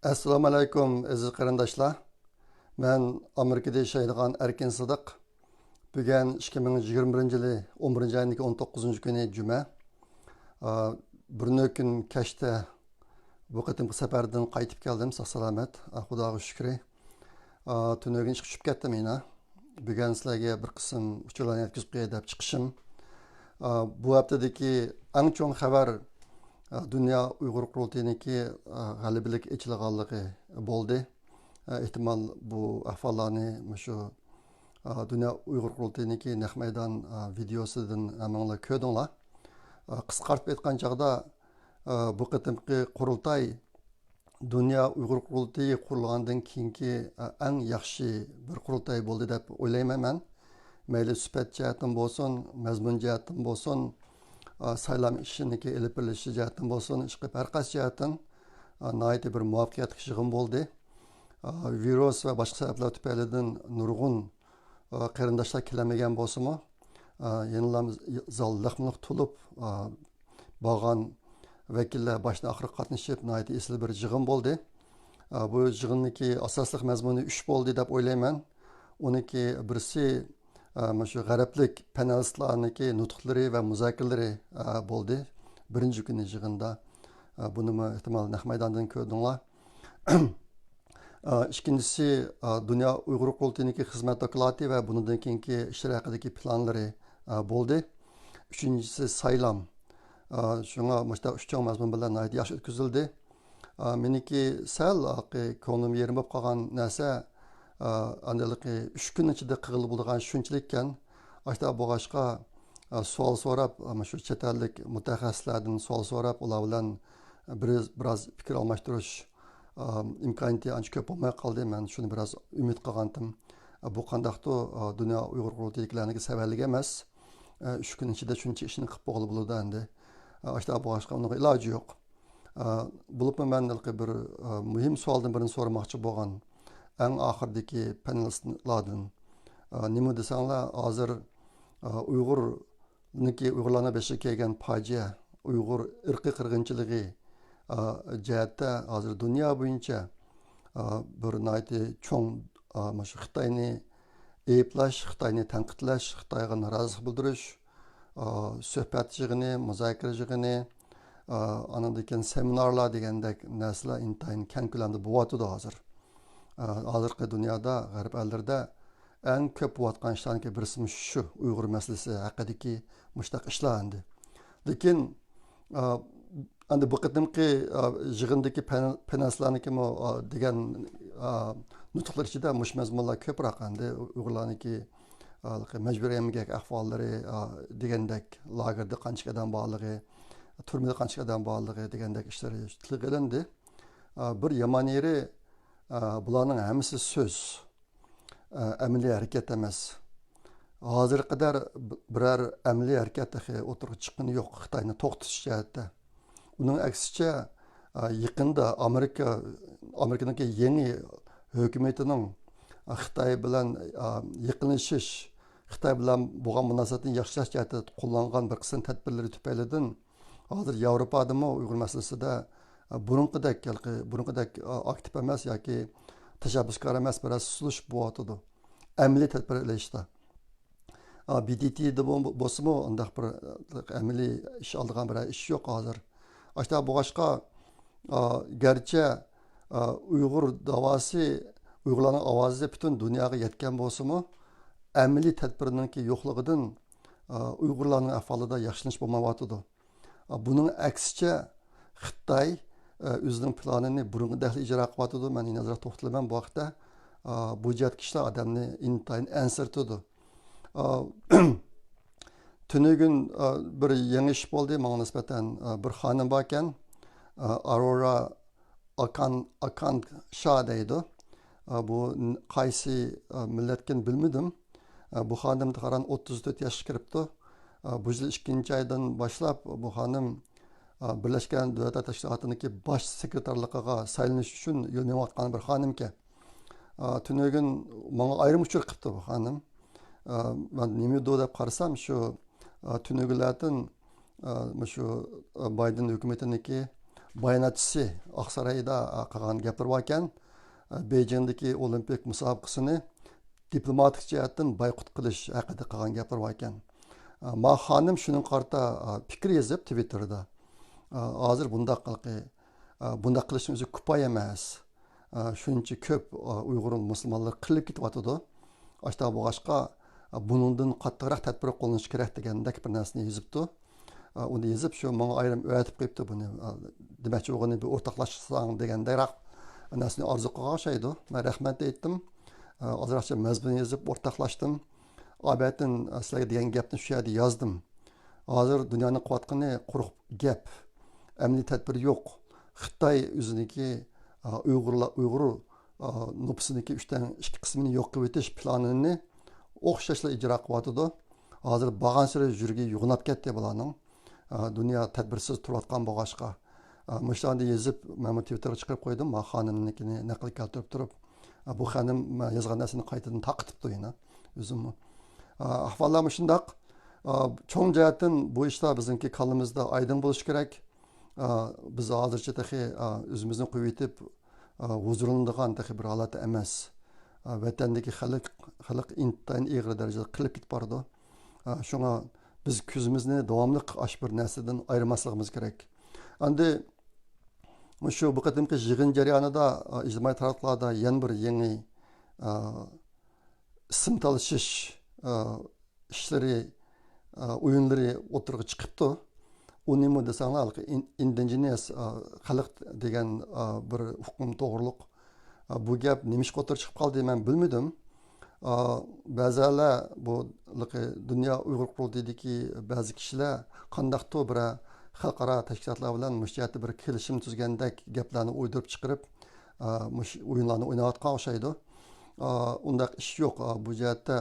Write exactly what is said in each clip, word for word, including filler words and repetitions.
ئەسسالامۇ ئەلەيكۇم، ئەزىز قېرىنداشلار. مەن ئامېرىكىدا ياشايدىغان ئەركىن سىدىق. بۈگۈن ئىككى مىڭ يىگىرمە بىرىنچى يىلى ئون بىرىنچى ئاينىڭ ئون توققۇزىنچى كۈنى جۈمە. ئا، بىر نۆ كۈن كەچتە بۇ قېتىمقى سەپەردىن قايتىپ كەلدىم، ساق-سالامەت. ئا، خۇداغا شۈكرى. ئا، تۈنۈگۈن ئىشقا چۈشۈپ كەتتىم يەنە. بۈگۈن سىلەرگە بىر قىسىم ئۇچۇرلارنى يەتكۈزۈپ قوياي دەپ چىقىشىم. ئا، بۇ ھەپتىدىكى ئەڭ چوڭ خەۋەر، ئا، دۇنيا ئۇيغۇر قۇرۇلتىيىنىڭكى، ئا، غەلىبىلىك ئېچىلغانلىقى بولدى. ئا، ئېھتىمال بۇ ئەھۋاللارنى مۇشۇ، ئا، دۇنيا ئۇيغۇر قۇرۇلتىيىنىڭكى نەق مەيدان، ئا، ۋىدېئوسىدىن ھەممىڭلار كۆردۈڭلار. ئا، قىسقارتىپ ئېيتقان چاغدا، ئا، بۇ قېتىمقى قۇرۇلتاي دۇنيا ئۇيغۇر قۇرۇلتىيى قۇرۇلغاندىن كېيىنكى، ئا، ئەڭ ياخشى بىر قۇرۇلتاي بولدى دەپ ئويلايمەن مەن. مەيلى سۈپەت جەھەتتىن بولسۇن، مەزمۇن جەھەتتىن بولسۇن، ئا، سايلام ئىشىنىڭكى ئېلىپ بېرىلىشى جەھەتتىن بولسۇن، ئىشقىلىپ ھەر قايسى جەھەتتىن، ئا، ناھايىتى بىر مۇۋەپپەقىيەتلىك يىغىن بولدى. ئا، ۋىرۇس ۋە باشقا سەۋەبلەر تۈپەيلىدىن نۇرغۇن، ئا، قېرىنداشلار كېلەلمىگەن بولسىمۇ، ئا، يەنىلا زال لىقمۇ لىق تولۇپ، ئا، بارغان ۋەكىللەر باشتىن ئاخىرغا قاتنىشىپ، ناھايىتى ئېسىل بىر يىغىن بولدى. ئا، بۇ يىغىننىڭكى ئاساسلىق مەزمۇنى ئۈچ بولدى دەپ ئويلايمەن. ئۇنىڭكى بىرسى، ئا، مۇشۇ غەربلىك پانېلىستلارنىڭكى نۇتۇقلىرى ۋە مۇزاكىرىلىرى، ئا، بولدى. بىرىنچى كۈنى يىغىندا. ئا، بۇنىمۇ ئېھتىمال نەق مەيداندىن كۆردۈڭلار. ئا، ئىككىنچىسى، ئا، دۇنيا ئۇيغۇر قۇرۇلتىيىنىڭكى خىزمەت دوكلاتى ۋە بۇنىڭدىن كېيىنكى ئىشلىرى ھەققىدىكى پىلانلىرى، ئا، بولدى. ئۈچىنچىسى سايلام. ئا، شۇڭا مۇشۇنداق ئۈچ چوڭ مەزمۇن بىلەن ناھايىتى ياخشى ئۆتكۈزۈلدى. ئا، مېنىڭكى سەل ھېلىقى كۆڭلۈم يېرىم بولۇپ قالغان نەرسە، ئا، ئاندىلىقى ئۈچ كۈن ئىچىدە قىلغىلى بولىدىغان شۇنچىلىككەن. ئاشۇنداق بولغاچقا، ئا، سوئال سوراپ، ئا، مۇشۇ چەت ئەللىك مۇتەخەسسىسلەردىن سوئال سوراپ، ئۇلار بىلەن بىر، بىراز پىكىر ئالماشتۇرۇش، ئا، ئىمكانىيىتى ئانچە كۆپ بولماي قالدى. مەن شۇنى بىراز ئۈمىد قىلغانتىم. ئا، بۇ قانداقتۇ، ئا، دۇنيا ئۇيغۇر قۇرۇلتىيىدىكىلەرنىڭكى سەۋەنلىكى ئەمەس. ئا، ئۈچ كۈن ئىچىدە شۇنچە ئىشنى قىلىپ بولغىلى بولىدۇ ئەمدى. ئا، ئاشۇنداق بولغاچقا ئۇنىڭغا ئىلاجى يوق. ئا، بولۇپمۇ مەن ھېلىقى بىر، ئا، مۇھىم سوئالدىن بىرنى سورىماقچى بولغان ئەڭ ئاخىرىدىكى پانېلىستلاردىن. ئا، نېمە دېسەڭلار، ھازىر، ئا، ئۇيغۇرنىڭكى، ئۇيغۇرلارنىڭ بېشىغا كەلگەن پاجىئە، ئۇيغۇر ئىرقىي قىرغىنچىلىقى، ئا، جەھەتتە ھازىر دۇنيا بويىچە، ئا، بىر ناھايىتى چوڭ، ئا، مۇشۇ خىتاينى ئەيىبلەش، خىتاينى تەنقىدلەش، خىتايغا نارازىلىق بىلدۈرۈش، ئا، سۆھبەت يىغىنى، مۇزاكىرە يىغىنى، ئا، ئانىڭدىن كېيىن سېمىنارلار دېگەندەك نەرسىلەر ئىنتايىن كەڭ كۆلەمدە بولۇۋاتىدۇ ھازىر. ئا، ھازىرقى دۇنيادا، غەرب ئەللىرىدە ئەڭ كۆپ بولۇۋاتقان ئىشلارنىڭكى بىرسى مۇشۇ ئۇيغۇر مەسىلىسى ھەققىدىكى مۇشۇنداق ئىشلار ئەمدى. لېكىن، ئا، ئەمدى بۇ قېتىمقى، ئا، يىغىندىكى پەن-، پانېلىستلارنىڭكىمۇ، ئا، دېگەن، ئا، نۇتۇقلىرى ئىچىدە مۇشۇ مەزمۇنلار كۆپرەك. ئەمدى ئۇيغۇرلارنىڭكى، ئا، مەجبۇرىي ئەمگەك ئەھۋاللىرى، ئا، دېگەندەك، لاگېردا قانچىلىك ئادەم بارلىقى، تۈرمىدە قانچىلىك ئادەم بارلىقى دېگەندەك ئىشلىرى تىلغا ئېلىندى. ئا، بىر يامان يېرى، ئا، بۇلارنىڭ ھەممىسى سۆز. ئە، ئەمەلىي ھەرىكەت ئەمەس. ھازىرغا قەدەر ب-، بىرەر ئەمەلىي ھەرىكەت تېخى ئوتتۇرىغا چىققىنى يوق خىتاينى توختىتىش جەھەتتە. ئۇنىڭ ئەكسىچە، ئە، يېقىندا ئامېرىكا، ئامېرىكىنىڭكى يېڭى ھۆكۈمىتىنىڭ، ئە، خىتاي بىلەن، ئە، يېقىنلىشىش، خىتاي بىلەن بولغان مۇناسىۋەتنى ياخشىلاش جەھەتتە قوللانغان بىر قىسىم تەدبىرلىرى تۈپەيلىدىن ھازىر ياۋروپادىمۇ ئۇيغۇر مەسىلىسىدە، ئە، بۇرۇنقىدەك، ھېلىقى، بۇرۇنقىدەك، ئە، ئاكتىپ ئەمەس ياكى تەشەببۇسكار ئەمەس بىرەر سۇسلىشىپ بولۇۋاتىدۇ. ئەمەلىي تەدبىر ئېلىشتا. ئا، بى دى تىدە بو-، بولسىمۇ ئۇنداق بىر، ئە، ئەمەلىي ئىش ئالىدىغان بىرەر ئىش يوق ھازىر. ئاشۇنداق بولغاچقا، ئا، گەرچە، ئا، ئۇيغۇر داۋاسى، ئۇيغۇرلارنىڭ ئاۋازى پۈتۈن دۇنياغا يەتكەن بولسىمۇ، ئەمەلىي تەدبىرنىڭكى يوقلۇقىدىن، ئا، ئۇيغۇرلارنىڭ ئەھۋالىدا ياخشىلىنىش بولمايۋاتىدۇ. بۇنىڭ ئەكسىچە خىتاي، ئە، ئۆزىنىڭ پىلانىنى بۇرۇنقىدەكلا ئىجرا قىلىۋاتىدۇ. مەن يەنە ئازراق توختىلىمەن بۇ ھەقتە. ئە، بۇ جەھەتتىكى ئىشلار ئادەمنى ئىنتايىن ئەنسىرىتىدۇ. ئە، تۈنۈگۈن، ئە، بىر يېڭى ئىش بولدى. ماڭا نىسبەتەن، ئە، بىر خانىم باركەن. ئە، ئارورا ئاكان، ئاكان شا دەيدۇ. ئە، بۇ ن-، قايسى، ئە، مىللەتكىن بىلمىدىم. ئە، بۇ خانىم تەقرىبەن ئوتتۇز تۆت ياشقا كىرىپتۇ. ئە، بۇ يىل ئىككىنچى ئايدىن باشلاپ بۇ خانىم، ئە، بىرلەشكەن دۆلەتلەر تەشكىلاتىنىڭكى باش سېكرېتارلىقىغا سايلىنىش ئۈچۈن يول مېڭىۋاتقان بىر خانىمكەن. ئە، تۈنۈگۈن ماڭا ئايرىم ئۇچۇر قىپتۇ بۇ خانىم. ئە، مەن نېمىدۇ دەپ قارىسام، شۇ، ئە، تۈنۈگۈنلەردىن ئە، مۇشۇ، ئە، بايدېن ھۆكۈمىتىنىڭكى باياناتچىسى ئاقسارايدا قىلغان گەپلىرى باركەن. بېيجىڭدىكى ئولىمپىك مۇسابىقىسىنى دىپلوماتىك جەھەتتىن بايقۇت قىلىش ھەققىدە قىلغان گەپلىرى باركەن. ما خانىم شۇنىڭغا قارىتا پىكىر يېزىپ تىۋىتتېردا، ھازىر بۇنداق، بۇنداق قىلىشنىڭ ئۆزى كۇپايە ئەمەس. شۇنچە كۆپ ئۇيغۇر مۇسۇلمانلار قىرىلىپ كېتىۋاتىدۇ. ئاشتا بولغاچقا، بۇنىڭدىن قاتتىقراق تەدبىر قوللىنىش كېرەك دېگەندەك بىر نەرسىنى يېزىپتۇ. ئۇنى يېزىپ، شۇ ماڭا ئايرىم ئۆتۈپ قويۇپتۇ بۇنى. دېمەكچى بولغىنى بىر ئورتاقلاشساڭ دېگەندەكراق نەرسىنى ئارزۇ قىلغان ئوخشايدۇ. مەن رەھمەت ئېيتتىم. ئازراقچە مەزمۇن يېزىپ ئورتاقلاشتىم. ئابەتتىن سىلەرگە دېگەن گەپنى شۇ يەردە يازدىم. ھازىر دۇنيانىڭ قىلىۋاتقىنى قۇرۇق گەپ. ئەمەلىي تەدبىر يوق. خىتاي ئۆزىنىڭكى، ئۇيغۇرلار، ئۇيغۇر نوپۇسىنىڭكى ئۈچتىن ئىككى قىسمىنى يوق قىلىۋېتىش پىلانىنى ئوخشاشلا ئىجرا قىلىۋاتىدۇ. ھازىر بارغانسېرى يۈرىكى يوغىناپ كەتتى بۇلارنىڭ. دۇنيا تەدبىرسىز تۇرۇۋاتقان بولغاچقا، مۇشۇلارنى يېزىپ، مەنمۇ تىۋىتتېرغا چىقىرىپ قويدۇم. ما خانىمنىڭكىنى نەقىل كەلتۈرۈپ تۇرۇپ، بۇ خانىم يازغان نەرسىنى قايتىدىن تارقىتىپتۇ يەنە ئۆزىمۇ. ئەھۋاللار مۇشۇنداق. چوڭ جەھەتتىن بۇ ئىشلار بىزنىڭكى كاللىمىزدا ئايدىڭ بولۇشى كېرەك. بىز ھازىرچە تېخى ئۆزىمىزنى قويۇۋېتىپ، ھۇزۇرلىنىدىغان تېخى بىر ھالەتتە ئەمەس. ۋەتەندىكى خەلق، خەلق ئىنتايىن ئېغىر دەرىجىدە قىرىلىپ كېتىپ بارىدۇ. شۇڭا بىز كۆزىمىزنى داۋاملىق ئاش بىر نەرسىدىن ئايرىماسلىقىمىز كېرەك. ئەمدى مۇشۇ بۇ قېتىمقى يىغىن جەريانىدا ئىجتىمائىي تاراتقۇلاردا يەنە بىر يېڭى ئىسىم تالىشىش ئىشلىرى، ئويۇنلىرى ئوتتۇرىغا چىقىپتۇ. ئۇ نېمە دېسەڭلار، ھېلىقى ئىن-، ئىندىجېنىيەس خەلق دېگەن بىر ئۇقۇم توغرۇلۇق. بۇ گەپ نېمىشقا ئوتتۇرىغا چىقىپ قالدى، مەن بىلمىدىم. بەزىلەر بۇ ھېلىقى دۇنيا ئۇيغۇر قۇرۇلتىيىدىكى بەزى كىشىلەر قانداقتۇر بىر خەلقئارا تەشكىلاتلار بىلەن مۇشۇ جەھەتتە بىر كېلىشىم تۈزگەندەك گەپلەرنى ئويدۇرۇپ چىقىرىپ، مۇشۇ ئويۇنلارنى ئويناۋاتقان ئوخشايدۇ. ئۇنداق ئىش يوق. بۇ جەھەتتە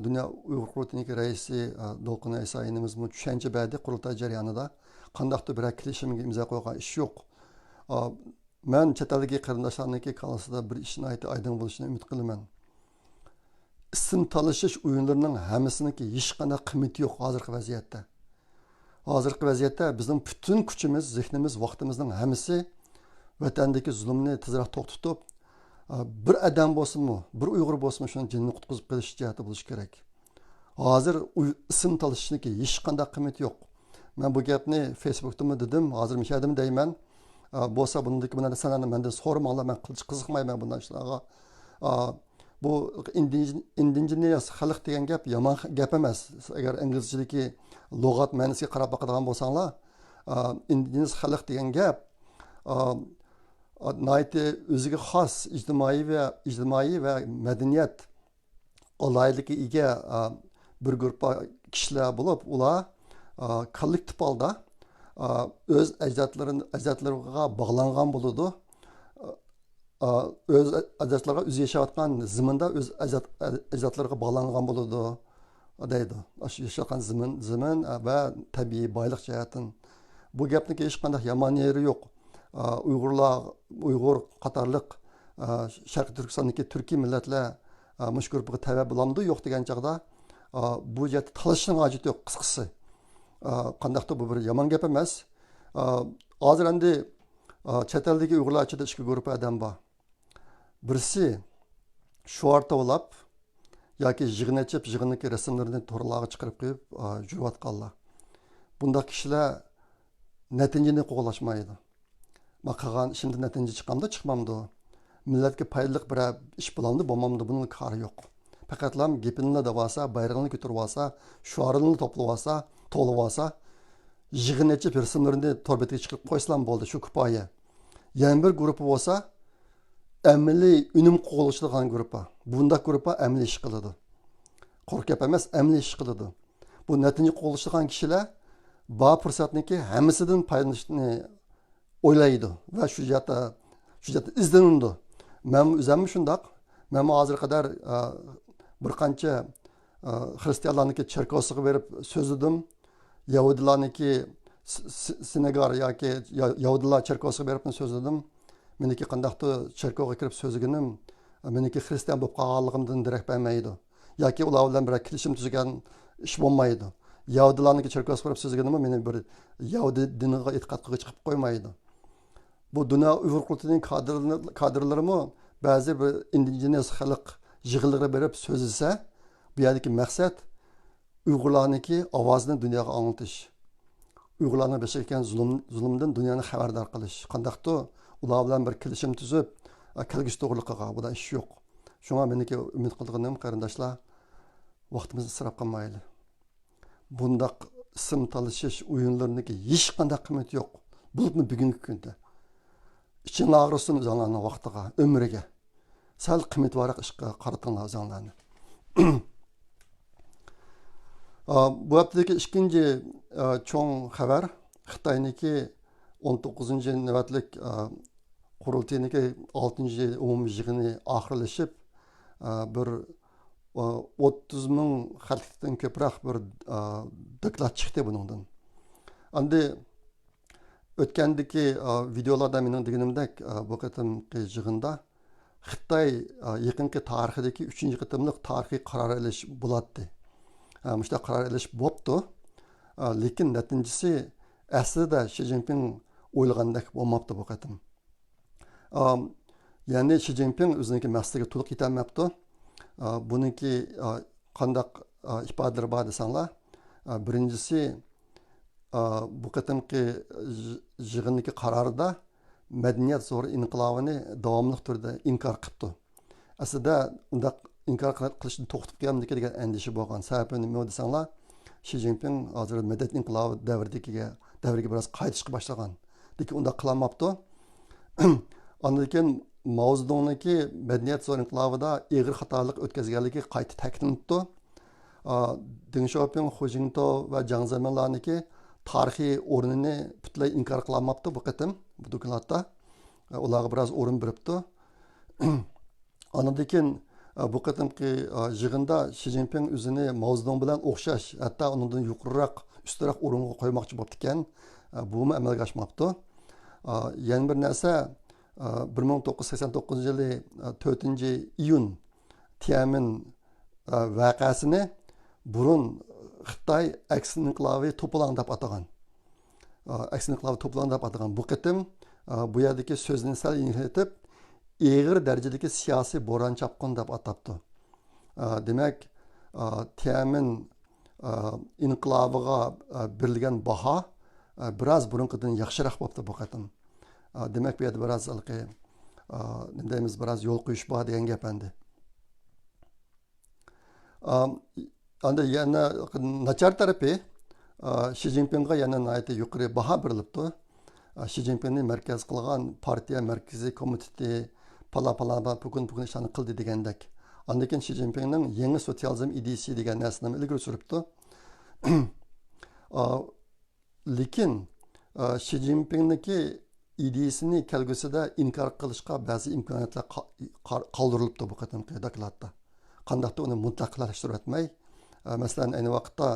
دۇنيا ئۇيغۇر قۇرۇلتىيىنىڭكى رەئىسى دولقۇن ئەيسا ئىنىمىزمۇ چۈشەنچە بەردى قۇرۇلتاي جەريانىدا. قانداقتۇر بىرەر كېلىشىمگە ئىمزا قويغان ئىش يوق. مەن چەت ئەلدىكى قېرىنداشلارنىڭكى كاللىسىدا بىر ئىش ناھايىتى ئايدىڭ بولۇشىنى ئۈمىد قىلىمەن. ئىسىم تالىشىش ئويۇنلىرىنىڭ ھەممىسىنىڭكى ھېچقانداق قىممىتى يوق ھازىرقى ۋەزىيەتتە. ھازىرقى ۋەزىيەتتە بىزنىڭ پۈتۈن كۈچىمىز، زېھنىمىز، ۋاقتىمىزنىڭ ھەممىسى ۋەتەندىكى زۇلۇمنى تېزرەك توختىتىپ، بىر ئادەم بولسىمۇ، بىر ئۇيغۇر بولسىمۇ شۇنىڭ جېنىنى قۇتقۇزۇپ قېلىش جەھەتتە بولۇشى كېرەك. ھازىر ئۇي-، ئىسىم تالىشىشنىڭكى ھېچقانداق قىممىتى يوق. مەن بۇ گەپنى فېيسبۇكتىمۇ دېدىم، ھازىرمۇ شۇ يەردىمۇ دەيمەن. بولسا بۇنىڭدىكى بۇ نەرسىلەرنى مەندىن سورىماڭلار، مەن قىلچە قىزىقمايمەن بۇنداق ئىشلارغا. بۇ ئىندىج-، ئىندىجېنىيەس خەلق دېگەن گەپ يامان خ-، گەپ ئەمەس. ئەگەر ئىنگلىزچىدىكى لۇغەت مەنىسىگە قاراپ باقىدىغان بولساڭلار، ئىندىجېنىيەس خەلق دېگەن گەپ ناھايىتى ئۆزىگە خاس ئىجتىمائىي ۋە، ئىجتىمائىي ۋە مەدەنىيەت ئالاھىدىلىكىگە ئىگە، بىر گۇرۇپپا كىشىلەر بولۇپ، ئۇلار كوللېكتىپ ھالدا ئۆز ئەجدادلىرىنى، ئەجدادلىرىغا باغلانغان بولىدۇ. ئۆز ئەجدادلىرىغا، ئۆزى ياشاۋاتقان زېمىندا ئۆز ئەجداد-، ئەجدادلىرىغا باغلانغان بولىدۇ، دەيدۇ. ئاشۇ ياشاۋاتقان زېمىن، زېمىن ۋە تەبىئىي بايلىق جەھەتتىن. بۇ گەپنىڭكى ھېچقانداق يامان يېرى يوق. ئۇيغۇرلار، ئۇيغۇر قاتارلىق شەرقىي تۈركىستاندىكى تۈركىي مىللەتلەر مۇشۇ گۇرۇپپىغا تەۋە بولامدۇ، يوق دېگەن چاغدا، بۇ جەھەتتە تالىشىشنىڭ ھاجىتى يوق، قىسقىسى. قانداقتۇر بۇ بىر يامان گەپ ئەمەس. ھازىر ئەمدى چەت ئەلدىكى ئۇيغۇرلار ئىچىدە ئىككى گۇرۇپپا ئادەم بار. بىرسى شوئار توۋلاپ ياكى يىغىن ئېچىپ، يىغىننىڭكى رەسىملىرىنى تورلارغا چىقىرىپ قويۇپ، ئا، يۈرۈۋاتقانلار. بۇنداق كىشىلەر نەتىجىنى قوغلاشمايدۇ. ما قىلغان ئىشىمدىن نەتىجە چىقامدۇ، چىقمامدۇ؟ مىللەتكە پايدىلىق بىرەر ئىش بولامدۇ، بولمامدۇ، بۇنىڭ كارى يوق. پەقەتلا گېپىنىلا دەۋالسا، بايرىقىنى كۆتۈرۈۋالسا، شوئارىنى توپلىۋالسا، توۋلىۋالسا، يىغىن ئېچىپ رەسىملىرىنى تور بېتىگە چىقىرىپ قويسىلا بولدى، شۇ كۇپايە. يەنە بىر گۇرۇپپا بولسا، ئەمەلىي ئۈنۈم قوغلىشىدىغان گۇرۇپپا. بۇنداق گۇرۇپپا ئەمەلىي ئىش قىلىدۇ. قۇرۇق گەپ ئەمەس، ئەمەلىي ئىش قىلىدۇ. بۇ نەتىجە قوغلىشىدىغان كىشىلەر بار پۇرسەتنىڭكى ھەممىسىدىن پايدىلىنىشنى ئويلايدۇ ۋە شۇ جەھەتتە، شۇ جەھەتتە ئىزدىنىدۇ. مەن ئۆزۈممۇ شۇنداق. مەنمۇ ھازىرغا قەدەر، ئە، بىر قانچە، ئە، خىرىستىيانلارنىڭكى چېركوۋسىغا بېرىپ سۆزلىدىم. يەھۇدىيلارنىڭكى س-، س-، سىنېگار ياكى يا-، يەھۇدىيلار چېركوۋسىغا بېرىپمۇ سۆزلىدىم. مېنىڭكى قانداقتۇر چېركوۋغا كىرىپ سۆزلىگىنىم، مېنىڭكى خىرىستىيان بولۇپ قالغانلىقىمدىن دېرەك بەرمەيدۇ. ياكى ئۇلار بىلەن بىرەر كېلىشىم تۈزگەن ئىش بولمايدۇ. يەھۇدىيلارنىڭكى چېركوۋسىغا بېرىپ سۆزلىگىنىمۇ مېنى بىر يەھۇدىي دىنىغا ئېتىقاد قىلغۇچى قىلىپ قويمايدۇ. بۇ دۇنيا ئۇيغۇر قۇرۇلتىيىنىڭ كادىرلىرىمۇ بەزى بىر ئىندىجېنەس خەلق يىغىنلىرىغا بېرىپ سۆزلىسە، بۇ يەردىكى مەقسەت ئۇيغۇرلارنىڭكى ئاۋازىنى دۇنياغا ئاڭلىتىش، ئۇيغۇرلارنىڭ بېشىغا كەلگەن زۇلۇم، زۇلۇمدىن دۇنيانى خەۋەردار قىلىش، قانداقتۇر ئۇلار بىلەن بىر كېلىشىم تۈزۈپ، كەلگۈسى توغرىلىقىغا، بۇدا ئىش يوق. شۇڭا مېنىڭكى ئۈمىد قىلىدىغىنىم، قېرىنداشلار، ۋاقتىمىزنى ئىسراپ قىلمايلى. بۇنداق ئىسىم تالىشىش ئويۇنلىرىنىڭكى ھېچقانداق قىممىتى يوق. بولۇپمۇ بۈگۈنكى كۈندە. ئىچىڭلار ئاغرىسۇن ئۆزۈڭلارنىڭ ۋاقتىغا، ئۆمرىگە. سەل قىممىتى بارراق ئىشقا قارىتىڭلار ئۆزۈڭلارنى. ئا، بۇ ھەپتىدىكى ئىككىنچى، ئا، چوڭ خەۋەر خىتاينىڭكى ئون توققۇزىنچى نۆۋەتلىك، ئا، قۇرۇلتىيىنىڭكى ئالتىنچى ئومۇمىي يىغىنى ئاخىرلىشىپ، ئا، بىر، ئا، ئوتتۇز مىڭ خەتلىكتىن كۆپرەك بىر، ئا، دوكلات چىقتى بۇنىڭدىن. ئەمدى ئۆتكەندىكى، ئا، ۋىدېئولاردا مېنىڭ دېگىنىمدەك، ئا، بۇ قېتىمقى يىغىندا خىتاي، ئا، يېقىنقى تارىخىدىكى ئۈچىنچى قېتىملىق تارىخىي قارار ئېلىش بولاتتى. ئا، مۇشۇنداق قارار ئېلىش بوپتۇ. ئا، لېكىن نەتىجىسى ئەسلىدە شى جىنپىڭ ئويلىغاندەك بولماپتۇ بۇ قېتىم. ئا، يەنى شى جىنپىڭ ئۆزىنىڭكى مەقسىتىگە تولۇق يېتەلمەپتۇ. ئا، بۇنىڭكى، ئا، قانداق، ئا، ئىپادىلىرى بار دېسەڭلار، ئا، بىرىنچىسى، ئا، بۇ قېتىمقى يىغ-، يىغىندىكى قاراردا مەدەنىيەت زور ئىنقىلابىنى داۋاملىق تۈردە ئىنكار قىپتۇ. ئەسلىدە ئۇنداق ئىنكار قىلىشنى توختىتىپ قويامدىكىن دېگەن ئەندىشە بولغان. سەۋەبى نېمە دېسەڭلار، شى جىنپىڭ ھازىر مەدەنىيەت ئىنقىلابى دەۋرىدىكىگە، دەۋرگە بىراز قايتىشقا باشلىغان. لېكىن ئۇنداق قىلالماپتۇ. ئاندىن كېيىن ماۋزېدۇڭنىڭكى مەدەنىيەت زور ئىنقىلابىدا ئېغىر خاتالىق ئۆتكۈزگەنلىكى قايتا تەكىتلىنىپتۇ. ئا، دېڭ شياۋپىڭ، خۇ جىنتاۋ ۋە جياڭ زېمىنلارنىڭكى تارىخىي ئورنىنى پۈتۈنلەي ئىنكار قىلالماپتۇ بۇ قېتىم بۇ دوكلاتتا. ئۇلارغا بىراز ئورۇن بېرىپتۇ. ئاندىن كېيىن، ئا، بۇ قېتىمقى، ئا، يىغىندا شى جىنپىڭ ئۆزىنى ماۋزېدۇڭ بىلەن ئوخشاش، ھەتتا ئۇنىڭدىن يۇقىرىراق، ئۈستۈنرەك ئورۇنغا قويماقچى بوپتىكەن. ئا، بۇمۇ ئەمەلگە ئاشماپتۇ. ئا، يەنە بىر نەرسە، ئا، بىر مىڭ توققۇز يۈز سەكسەن توققۇزىنچى يىلى، ئا، تۆتىنچى ئىيۇن تيەنئەنمېن، ئا، ۋەقەسىنى بۇرۇن خىتاي ئەكس ئىنقىلابى توپىلاڭ دەپ ئاتىغان. ئا، ئەكس ئىنقىلابى توپىلاڭ دەپ ئاتىغان. بۇ قېتىم، ئا، بۇ يەردىكى سۆزنى سەل يېنىكلىتىپ، ئېغىر دەرىجىدىكى سىياسىي بوران چاپقۇن دەپ ئاتاپتۇ. ئا، دېمەك، ئا، تيەنئەنمېن، ئا، ئىنقىلابىغا، ئا، بېرىلگەن باھا، ئا، بىراز بۇرۇنقىدىن ياخشىراق بوپتۇ بۇ قېتىم. ئا، دېمەك، بۇ يەردە بىراز ھېلىقى، ئا، نېمە دەيمىز، بىراز يول قويۇش بار دېگەن گەپ ئەمدى. ئا، ئەمدى يەنە ناچار تەرىپى، ئا، شى جىنپىڭغا يەنە ناھايىتى يۇقىرى باھا بېرىلىپتۇ. ئا، شى جىنپىڭنى مەركەز قىلغان پارتىيە مەركىزىي كومىتېتى پالا پالا پۇكۇن پۇكۇن ئىشلارنى قىلدى دېگەندەك. ئاندىن كېيىن شى جىنپىڭنىڭ يېڭى سوتسىيالىزم ئىدىيىسى دېگەن نەرسىنى ئىلگىرى سۈرۈپتۇ. ئا، لېكىن، ئا، شى جىنپىڭنىڭكى ئىدىيىسىنى كەلگۈسىدە ئىنكار قىلىشقا بەزى ئىمكانىيەتلەر قا-، قا-، قالدۇرۇلۇپتۇ بۇ قېتىمقى دوكلاتتا. قانداقتۇر ئۇنى مۇتلەق خىلاللاشتۇرۇۋەتمەي، ئا، مەسىلەن، ئەينى ۋاقىتتا،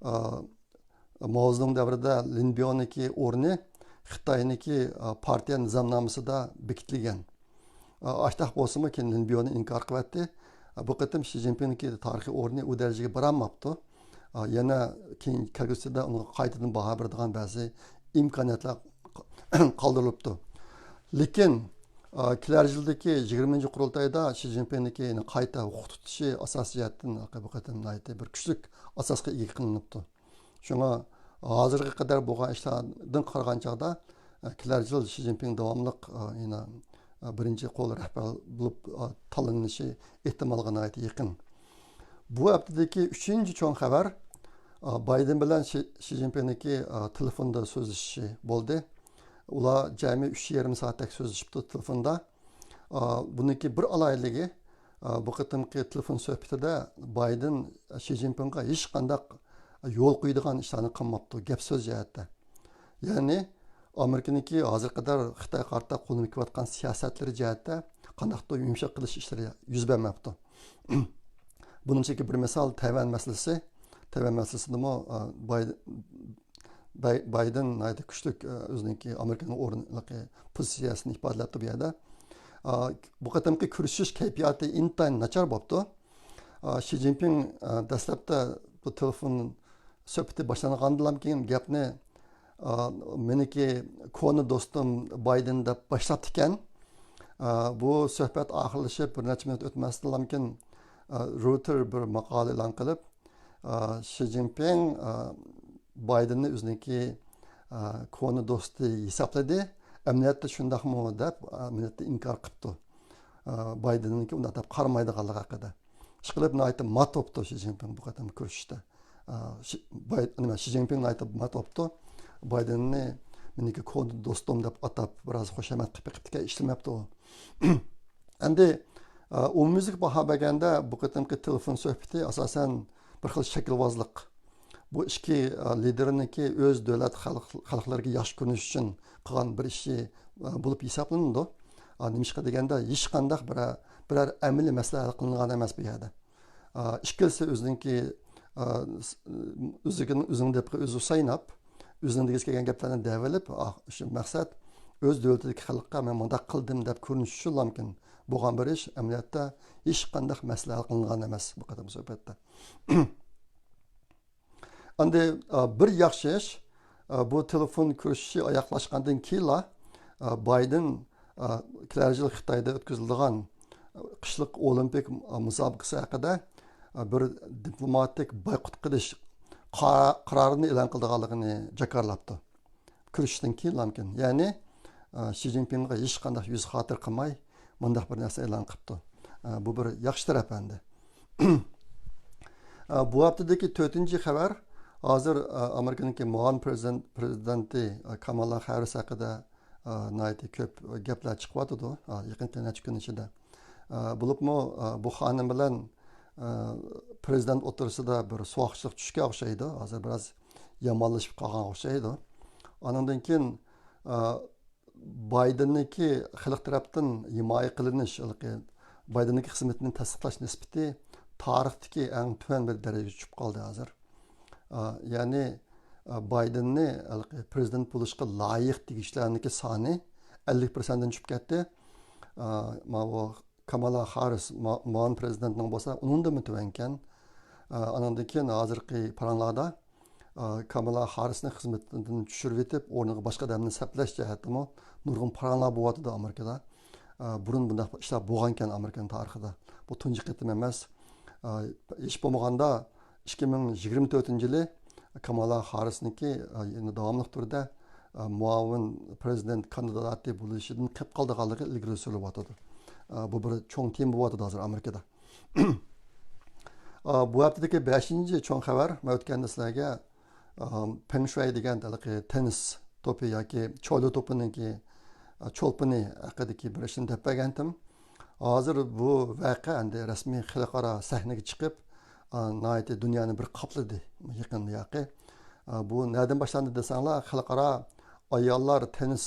ئا، ماۋزېدۇڭ دەۋرىدە لىن بيونىڭكى ئورنى خىتاينىڭكى، ئا، پارتىيە نىزامنامىسىدا بېكىتىلگەن. ئا، ئاشتاق بولسىمۇ، كېيىن لىن بيونى ئىنكار قىلىۋەتتى. ئا، بۇ قېتىم شى جىنپىڭنىڭكى تارىخىي ئورنى ئۇ دەرىجىگە بارالماپتۇ. ئا، يەنە كېيىن كەلگۈسىدە ئۇنىڭغا قايتىدىن باھا بېرىدىغان بەزى ئىمكانىيەتلەر قالدۇرۇلۇپتۇ. لېكىن، ئا، كېلەر يىلدىكى يىگىرمىنچى قۇرۇلتايدا شى جىنپىڭنىڭكى يەنە قايتا ھوقۇق تۇتۇشى ئاساسىي جەھەتتىن بۇ قېتىم ناھايىتى بىر كۈچلۈك ئاساسقا ئىگە قىلىنىپتۇ. شۇڭا ھازىرغا قەدەر بولغان ئىشلاردىن قارىغان چاغدا، ئە، كېلەر يىل شى جىنپىڭ داۋاملىق، ئە، يەنە، ئە، بىرىنچى قول رەھبەر بولۇپ، ئە، تاللىنىشى ئېھتىمالغا ناھايىتى يېقىن. بۇ ھەپتىدىكى ئۈچىنچى چوڭ خەۋەر، ئە، بايدېن بىلەن شى، شى جىنپىڭنىڭكى، ئە، تېلېفوندا سۆزلىشىشى بولدى. ئۇلار جەمئىي ئۈچ يېرىم سائەتتەك سۆزلىشىپتۇ تېلېفوندا. ئا، بۇنىڭكى بىر ئالاھىدىلىكى، ئا، بۇ قېتىمقى تېلېفون سۆھبىتىدە بايدېن شى جىنپىڭغا ھېچقانداق يول قويىدىغان ئىشلارنى قىلماپتۇ، گەپ سۆز جەھەتتە. يەنى ئامېرىكىنىڭكى ھازىرغا قەدەر خىتايغا قارىتا قوللىنىپ كېلىۋاتقان سىياسەتلىرى جەھەتتە قانداقتۇر يۇمشاق قىلىش ئىشلىرى يۈز بەرمەپتۇ. بۇنىڭ ئىچىدىكى بىر مىسال تەيۋەن مەسىلىسى. تەيۋەن مەسىلىسىدىمۇ، ئا، باي-، باي-، بايدېن ناھايىتى كۈچلۈك، ئا، ئۆزىنىڭكى ئامېرىكىنىڭ ئورنىدىكى پوزىتسىيەسىنى ئىپادىلەپتۇ بۇ يەردە. ئا، بۇ قېتىمقى كۆرۈشۈش كەيپىياتى ئىنتايىن ناچار بوپتۇ. ئا، شى جىنپىڭ، ئا، دەسلەپتە بۇ تېلېفون سۆھبىتى باشلانغاندىلا كېيىن گەپنى، ئا، مېنىڭكى كونا دوستۇم بايدېن دەپ باشلاپتىكەن. ئا، بۇ سۆھبەت ئاخىرلىشىپ بىر نەچچە مىنۇت ئۆتمەستىنلامكىن، ئا، رويتېر بىر ماقالە ئېلان قىلىپ، ئا، شى جىنپىڭ، ئا، بايدېننى ئۆزىنىڭكى، ئا، كونا دوستى ھېسابلىدى. ئەمەلىيەتتە شۇنداقمۇ دەپ، ئا، ئەمەلىيەتتە ئىنكار قىپتۇ. ئا، بايدېننىڭكى ئۇنداق دەپ قارىمايدىغانلىقى ھەققىدە. ئىشقىلىپ ناھايىتى مات بوپتۇ شى جىنپىڭ بۇ قېتىمقى كۆرۈشۈشتە. ئا، شى، باي، نېمە، شى جىنپىڭ ناھايىتى مات بوپتۇ. بايدېننى مېنىڭكى كونا دوستۇم دەپ ئاتاپ، بىراز خۇشامەت قىلىپ بېقىپتىكەن، ئىشلىمەپتۇ ئۇ. ئەمدى، ئا، ئومۇميۈزلۈك باھا بەرگەندە، بۇ قېتىمقى تېلېفون سۆھبىتى ئاساسەن بىر خىل شەكىلۋازلىق. بۇ ئىككى، ئا، لىدېرنىڭكى ئۆز دۆلەت خەلق، خەلقلىرىگە ياخشى كۆرۈنۈش ئۈچۈن قىلغان بىر ئىشى، ئا، بولۇپ ھېسابلىنىدۇ. ئا، نېمىشقا دېگەندە، ھېچقانداق بىرەر، بىرەر ئەمەلىي مەسىلە ھەل قىلىنغان ئەمەس بۇ يەردە. ئا، ئىككىلىسى ئۆزىنىڭكى، ئا، س-، ئۆزىگە، ئۆزىنىڭ دېپىغا ئۆزى سايناپ، ئۆزىنىڭ دېگۈسى كەلگەن گەپلەرنى دەۋېلىپ، ئا، شۇ مەقسەت ئۆز دۆلىتىدىكى خەلققە مەن مۇنداق قىلدىم دەپ كۆرۈنۈش ئۈچۈنلامكىن بولغان بىر ئىش، ئەمەلىيەتتە ھېچقانداق مەسىلە ھەل قىلىنغان ئەمەس بۇ قېتىمقى سۆھبەتتە. ئەمدى، ئا، بىر ياخشى ئىش، ئا، بۇ تېلېفون كۆرۈشۈشى ئاياغلاشقاندىن كېيىنلا، ئا، بايدېن، ئا، كېلەر يىل خىتايدا ئۆتكۈزۈلىدىغان، ئا، قىشلىق ئولىمپىك، ئا، مۇسابىقىسى ھەققىدە، ئا، بىر دىپلوماتىك بايقۇت قىلىش قا-، قارارىنى ئېلان قىلىدىغانلىقىنى جاكارلاپتۇ. كۆرۈشۈشتىن كېيىنلامكىن. يەنى، ئا، شى جىنپىڭغا ھېچقانداق يۈز خاتىرە قىلماي، مۇنداق بىر نەرسە ئېلان قىپتۇ. ئا، بۇ بىر ياخشى تەرەپ ئەمدى. ئا، بۇ ھەپتىدىكى تۆتىنچى خەۋەر، ھازىر، ئا، ئامېرىكىنىڭكى مۇئاۋىن پرېزىدېنت، پرېزىدېنتى، ئا، كامالا خاررىس ھەققىدە، ئا، ناھايىتى كۆپ گەپلەر چىقىۋاتىدۇ، ئا، يېقىنقى نەچچە كۈن ئىچىدە. ئا، بولۇپمۇ، ئا، بۇ خانىم بىلەن، ئا، پرېزىدېنت ئوتتۇرىسىدا بىر سوغۇقچىلىق چۈشكەن ئوخشايدۇ. ھازىر بىراز يامانلىشىپ قالغان ئوخشايدۇ. ئانىڭدىن كېيىن، ئا، بايدېننىڭكى خەلق تەرەپتىن ھىمايە قىلىنىش، ھېلىقى بايدېننىڭكى خىزمىتىنى تەستىقلاش نىسبىتى تارىختىكى ئەڭ تۆۋەن بىر دەرىجىگە چۈشۈپ قالدى ھازىر. ئا، يەنى، ئا، بايدېننى ھېلىقى پرېزىدېنت بولۇشقا لايىق دېگۈچىلەرنىڭكى سانى ئەللىك پىرسەنتتىن چۈشۈپ كەتتى. ئا، ماۋۇ كامالا خاررىس، ما-، مۇئاۋىن پرېزىدېنتنىڭ بولسا ئۇنىڭدىنمۇ تۆۋەنكەن. ئا، ئانىڭدىن كېيىن ھازىرقى پاراڭلاردا، ئا، كامالا خاررىسنى خىزمىتىدىن چۈشۈرۈۋېتىپ، ئورنىغا باشقا ئادەمنى سەپلەش جەھەتتىمۇ نۇرغۇن پاراڭلار بولۇۋاتىدۇ ئامېرىكىدا. ئا، بۇرۇن بۇنداق ئىشلار بولغانىكەن ئامېرىكىنىڭ تارىخىدا. بۇ تۇنجى قېتىم ئەمەس. ئا، ھېچ بولمىغاندا ئىككى مىڭ يىگىرمە تۆتىنچى يىلى كامالا خاررىسنىڭكى، ئا، يەنە داۋاملىق تۈردە، ئا، مۇئاۋىن پرېزىدېنت كاندىداتى بولۇشىدىن قېلىپ قالىدىغانلىقى ئىلگىرى سۈرۈلۈۋاتىدۇ. ئا، بۇ بىر چوڭ تېما بولۇۋاتىدۇ ھازىر ئامېرىكىدا. ئا، بۇ ھەپتىدىكى بەشىنچى چوڭ خەۋەر، مەن ئۆتكەندە سىلەرگە، ئا، پېڭ شۇەي دېگەن ھېلىقى تېننىس توپى ياكى چولى توپىنىڭكى، ئا، چولپىنى ھەققىدىكى بىر ئىشنى دەپ بەرگەنتىم. ھازىر بۇ ۋەقە ئەمدى رەسمىي خەلقئارا سەھنىگە چىقىپ، ئا، ناھايىتى دۇنيانى بىر قاپلىدى يېقىندا ياقى. ئا، بۇ نەدىن باشلاندى دېسەڭلار، خەلقئارا ئاياللار تېننىس،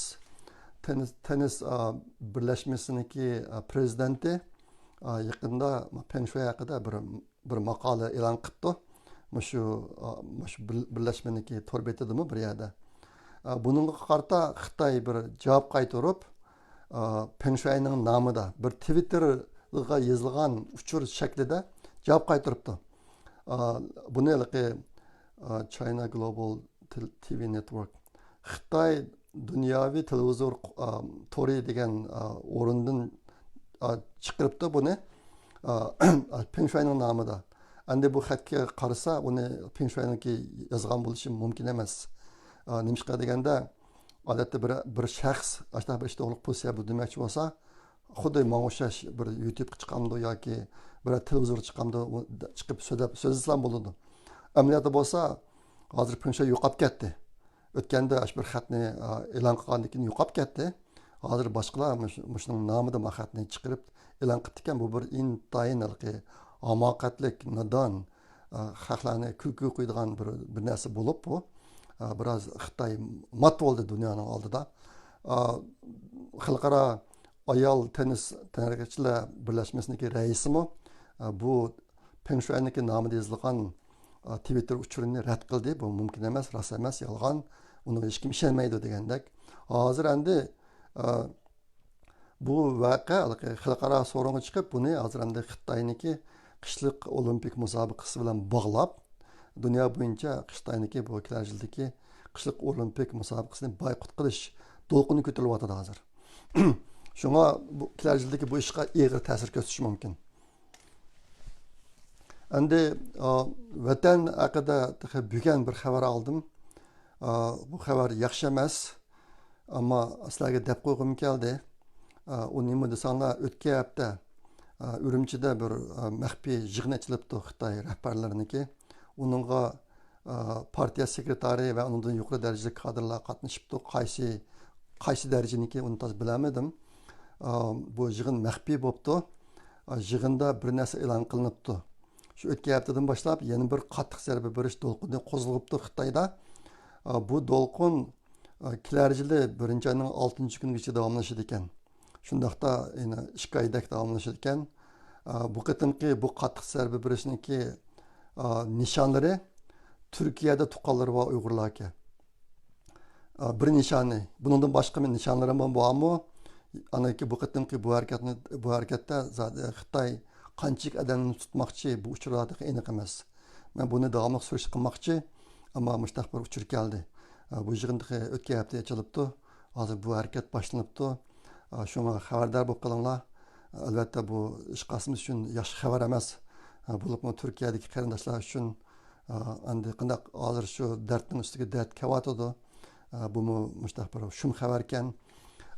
تېننىس، تېننىس، ئا، بىرلەشمىسىنىڭكى، ئا، پرېزىدېنتى، ئا، يېقىندا پېڭ شۇەي ھەققىدە بىر، بىر ماقالە ئېلان قىپتۇ. مۇشۇ، ئا، مۇشۇ بىر-، بىرلەشمىنىڭكى تور بېتىدىمۇ بىر يەردە. ئا، بۇنىڭغا قارىتا خىتاي بىر جاۋاب قايتۇرۇپ، ئا، پېڭ شۇەينىڭ نامىدا بىر تىۋىتتېرغا يېزىلغان ئۇچۇر شەكلىدە جاۋاب قايتۇرۇپتۇ. ئا، بۇنى ھېلىقى، ئا، China Global Tel-، تى ۋى Network، خىتاي دۇنياۋى تېلېۋىزور، ئا، تورى دېگەن، ئا، ئورۇندىن، ئا، چىقىرىپتۇ بۇنى. ئا، پېڭ شۇەينىڭ نامىدا. ئەمدى بۇ خەتكە قارىسا، ئۇنى پېڭ شۇەينىڭكى يازغان بولۇشى مۇمكىن ئەمەس. ئا، نېمىشقا دېگەندە، ئادەتتە بىر، بىر شەخس ئاشۇنداق بىر ئىش توغرىلىق پوزىتسىيە بىلدۈرمەكچى بولسا، خۇددى ماڭا ئوخشاش بىر يۇتۇبقا چىقامدۇ ياكى بىر تېلېۋىزورغا چىقامدۇ، ئۇ چىقىپ سۆزلەپ، سۆزلىسىلا بولىدۇ. ئەمەلىيەتتە بولسا، ھازىر پېڭ شۇەي يوقاپ كەتتى. ئۆتكەندە ئاشۇ بىر خەتنى، ئا، ئېلان قىلغاندىن كېيىن يوقاپ كەتتى. ھازىر باشقىلار مۇش-، مۇشۇنىڭ نامىدا ما خەتنى چىقىرىپ ئېلان قىپتىكەن. بۇ بىر ئىنتايىن ھېلىقى ھاماقەتلىك، نادان، ئا، خەقلەرنى كۈلكىگە قويىدىغان بىر، بىر نەرسە بولۇپ بۇ. ئا، بىراز خىتاي مات بولدى دۇنيانىڭ ئالدىدا. ئا، خەلقئارا ئايال تېننىس تەنھەرىكەتچىلەر بىرلەشمىسىنىڭكى رەئىسىمۇ، ئا، بۇ پېڭ شۇەينىڭكى نامىدا يېزىلغان، ئا، تىۋىتتېر ئۇچۇرىنى رەت قىلدى. بۇ مۇمكىن ئەمەس، راست ئەمەس، يالغان. ئۇنىڭغا ھېچكىم ئىشەنمەيدۇ دېگەندەك. ھازىر ئەمدى، ئا، بۇ ۋەقە خەلقئارا سورۇنغا چىقىپ، بۇنى ھازىر ئەمدى خىتاينىڭكى قىشلىق ئولىمپىك مۇسابىقىسى بىلەن باغلاپ، دۇنيا بويىچە خىتاينىڭكى بۇ كېلەر يىلدىكى قىشلىق ئولىمپىك مۇسابىقىسىنى بايقۇت قىلىش دولقۇنى كۆتۈرۈلۈۋاتىدۇ ھازىر. شۇڭا بۇ كېلەر يىلدىكى بۇ ئىشقا ئېغىر تەسىر كۆرسىتىشى مۇمكىن. ئەمدى، ئا، ۋەتەن ھەققىدە تېخى بۈگۈن بىر خەۋەر ئالدىم. ئا، بۇ خەۋەر ياخشى ئەمەس. ئەمما سىلەرگە دەپ قويغۇم كەلدى. ئا، ئۇ نېمە دېسەڭلار، ئۆتكەن ھەپتە، ئا، ئۈرۈمچىدە بىر، ئا، مەخپىي يىغىن ئېچىلىپتۇ خىتاي رەھبەرلىرىنىڭكى. ئۇنىڭغا، ئا، پارتىيە سېكرېتارى ۋە ئۇنىڭدىن يۇقىرى دەرىجىلىك كادىرلار قاتنىشىپتۇ. قايسى، قايسى دەرىجىنىڭكى، ئۇنى تازا بىلەلمىدىم. ئا، بۇ يىغىن مەخپىي بوپتۇ. ئا، يىغىندا بىر نەرسە ئېلان قىلىنىپتۇ. شۇ ئۆتكەن ھەپتىدىن باشلاپ يەنە بىر قاتتىق زەربە بېرىش دولقۇنى قوزغىلىپتۇ خىتايدا. ئا، بۇ دولقۇن، ئا، كېلەر يىلى بىرىنچى ئاينىڭ ئالتىنچى كۈنىگىچە داۋاملىشىدىكەن. شۇنداقتا يەنە ئىككى ئايدەك داۋاملىشىدىكەن. ئا، بۇ قېتىمقى بۇ قاتتىق زەربە بېرىشنىڭكى، ئا، نىشانلىرى تۈركىيەدە تۇغقانلىرى بار ئۇيغۇرلاركەن. ئا، بىر نىشانى. بۇنىڭدىن باشقا نىشانلىرىمۇ بارمۇ؟ ئاندىن كېيىن بۇ قېتىمقى بۇ ھەرىكەتنى، بۇ ھەرىكەتتە زادى خىتاي قانچىلىك ئادەمنى تۇتماقچى، بۇ ئۇچۇرلار تېخى ئېنىق ئەمەس. مەن بۇنى داۋاملىق سۈرۈشتە قىلماقچى، ئەمما مۇشۇنداق بىر ئۇچۇر كەلدى. ئا، بۇ يىغىن تېخى ئۆتكەن ھەپتە ئېچىلىپتۇ. ھازىر بۇ ھەرىكەت باشلىنىپتۇ. ئا، شۇڭا خەۋەردار بولۇپ قېلىڭلار. ئەلۋەتتە، بۇ ھېچقايسىمىز ئۈچۈن ياخشى خەۋەر ئەمەس. ئا، بولۇپمۇ تۈركىيەدىكى قېرىنداشلار ئۈچۈن، ئا، ئەمدى قانداق ھازىر شۇ دەردنىڭ ئۈستىگە دەرد كېلىۋاتىدۇ. ئا، بۇمۇ مۇشۇنداق بىر شۇم خەۋەركەن.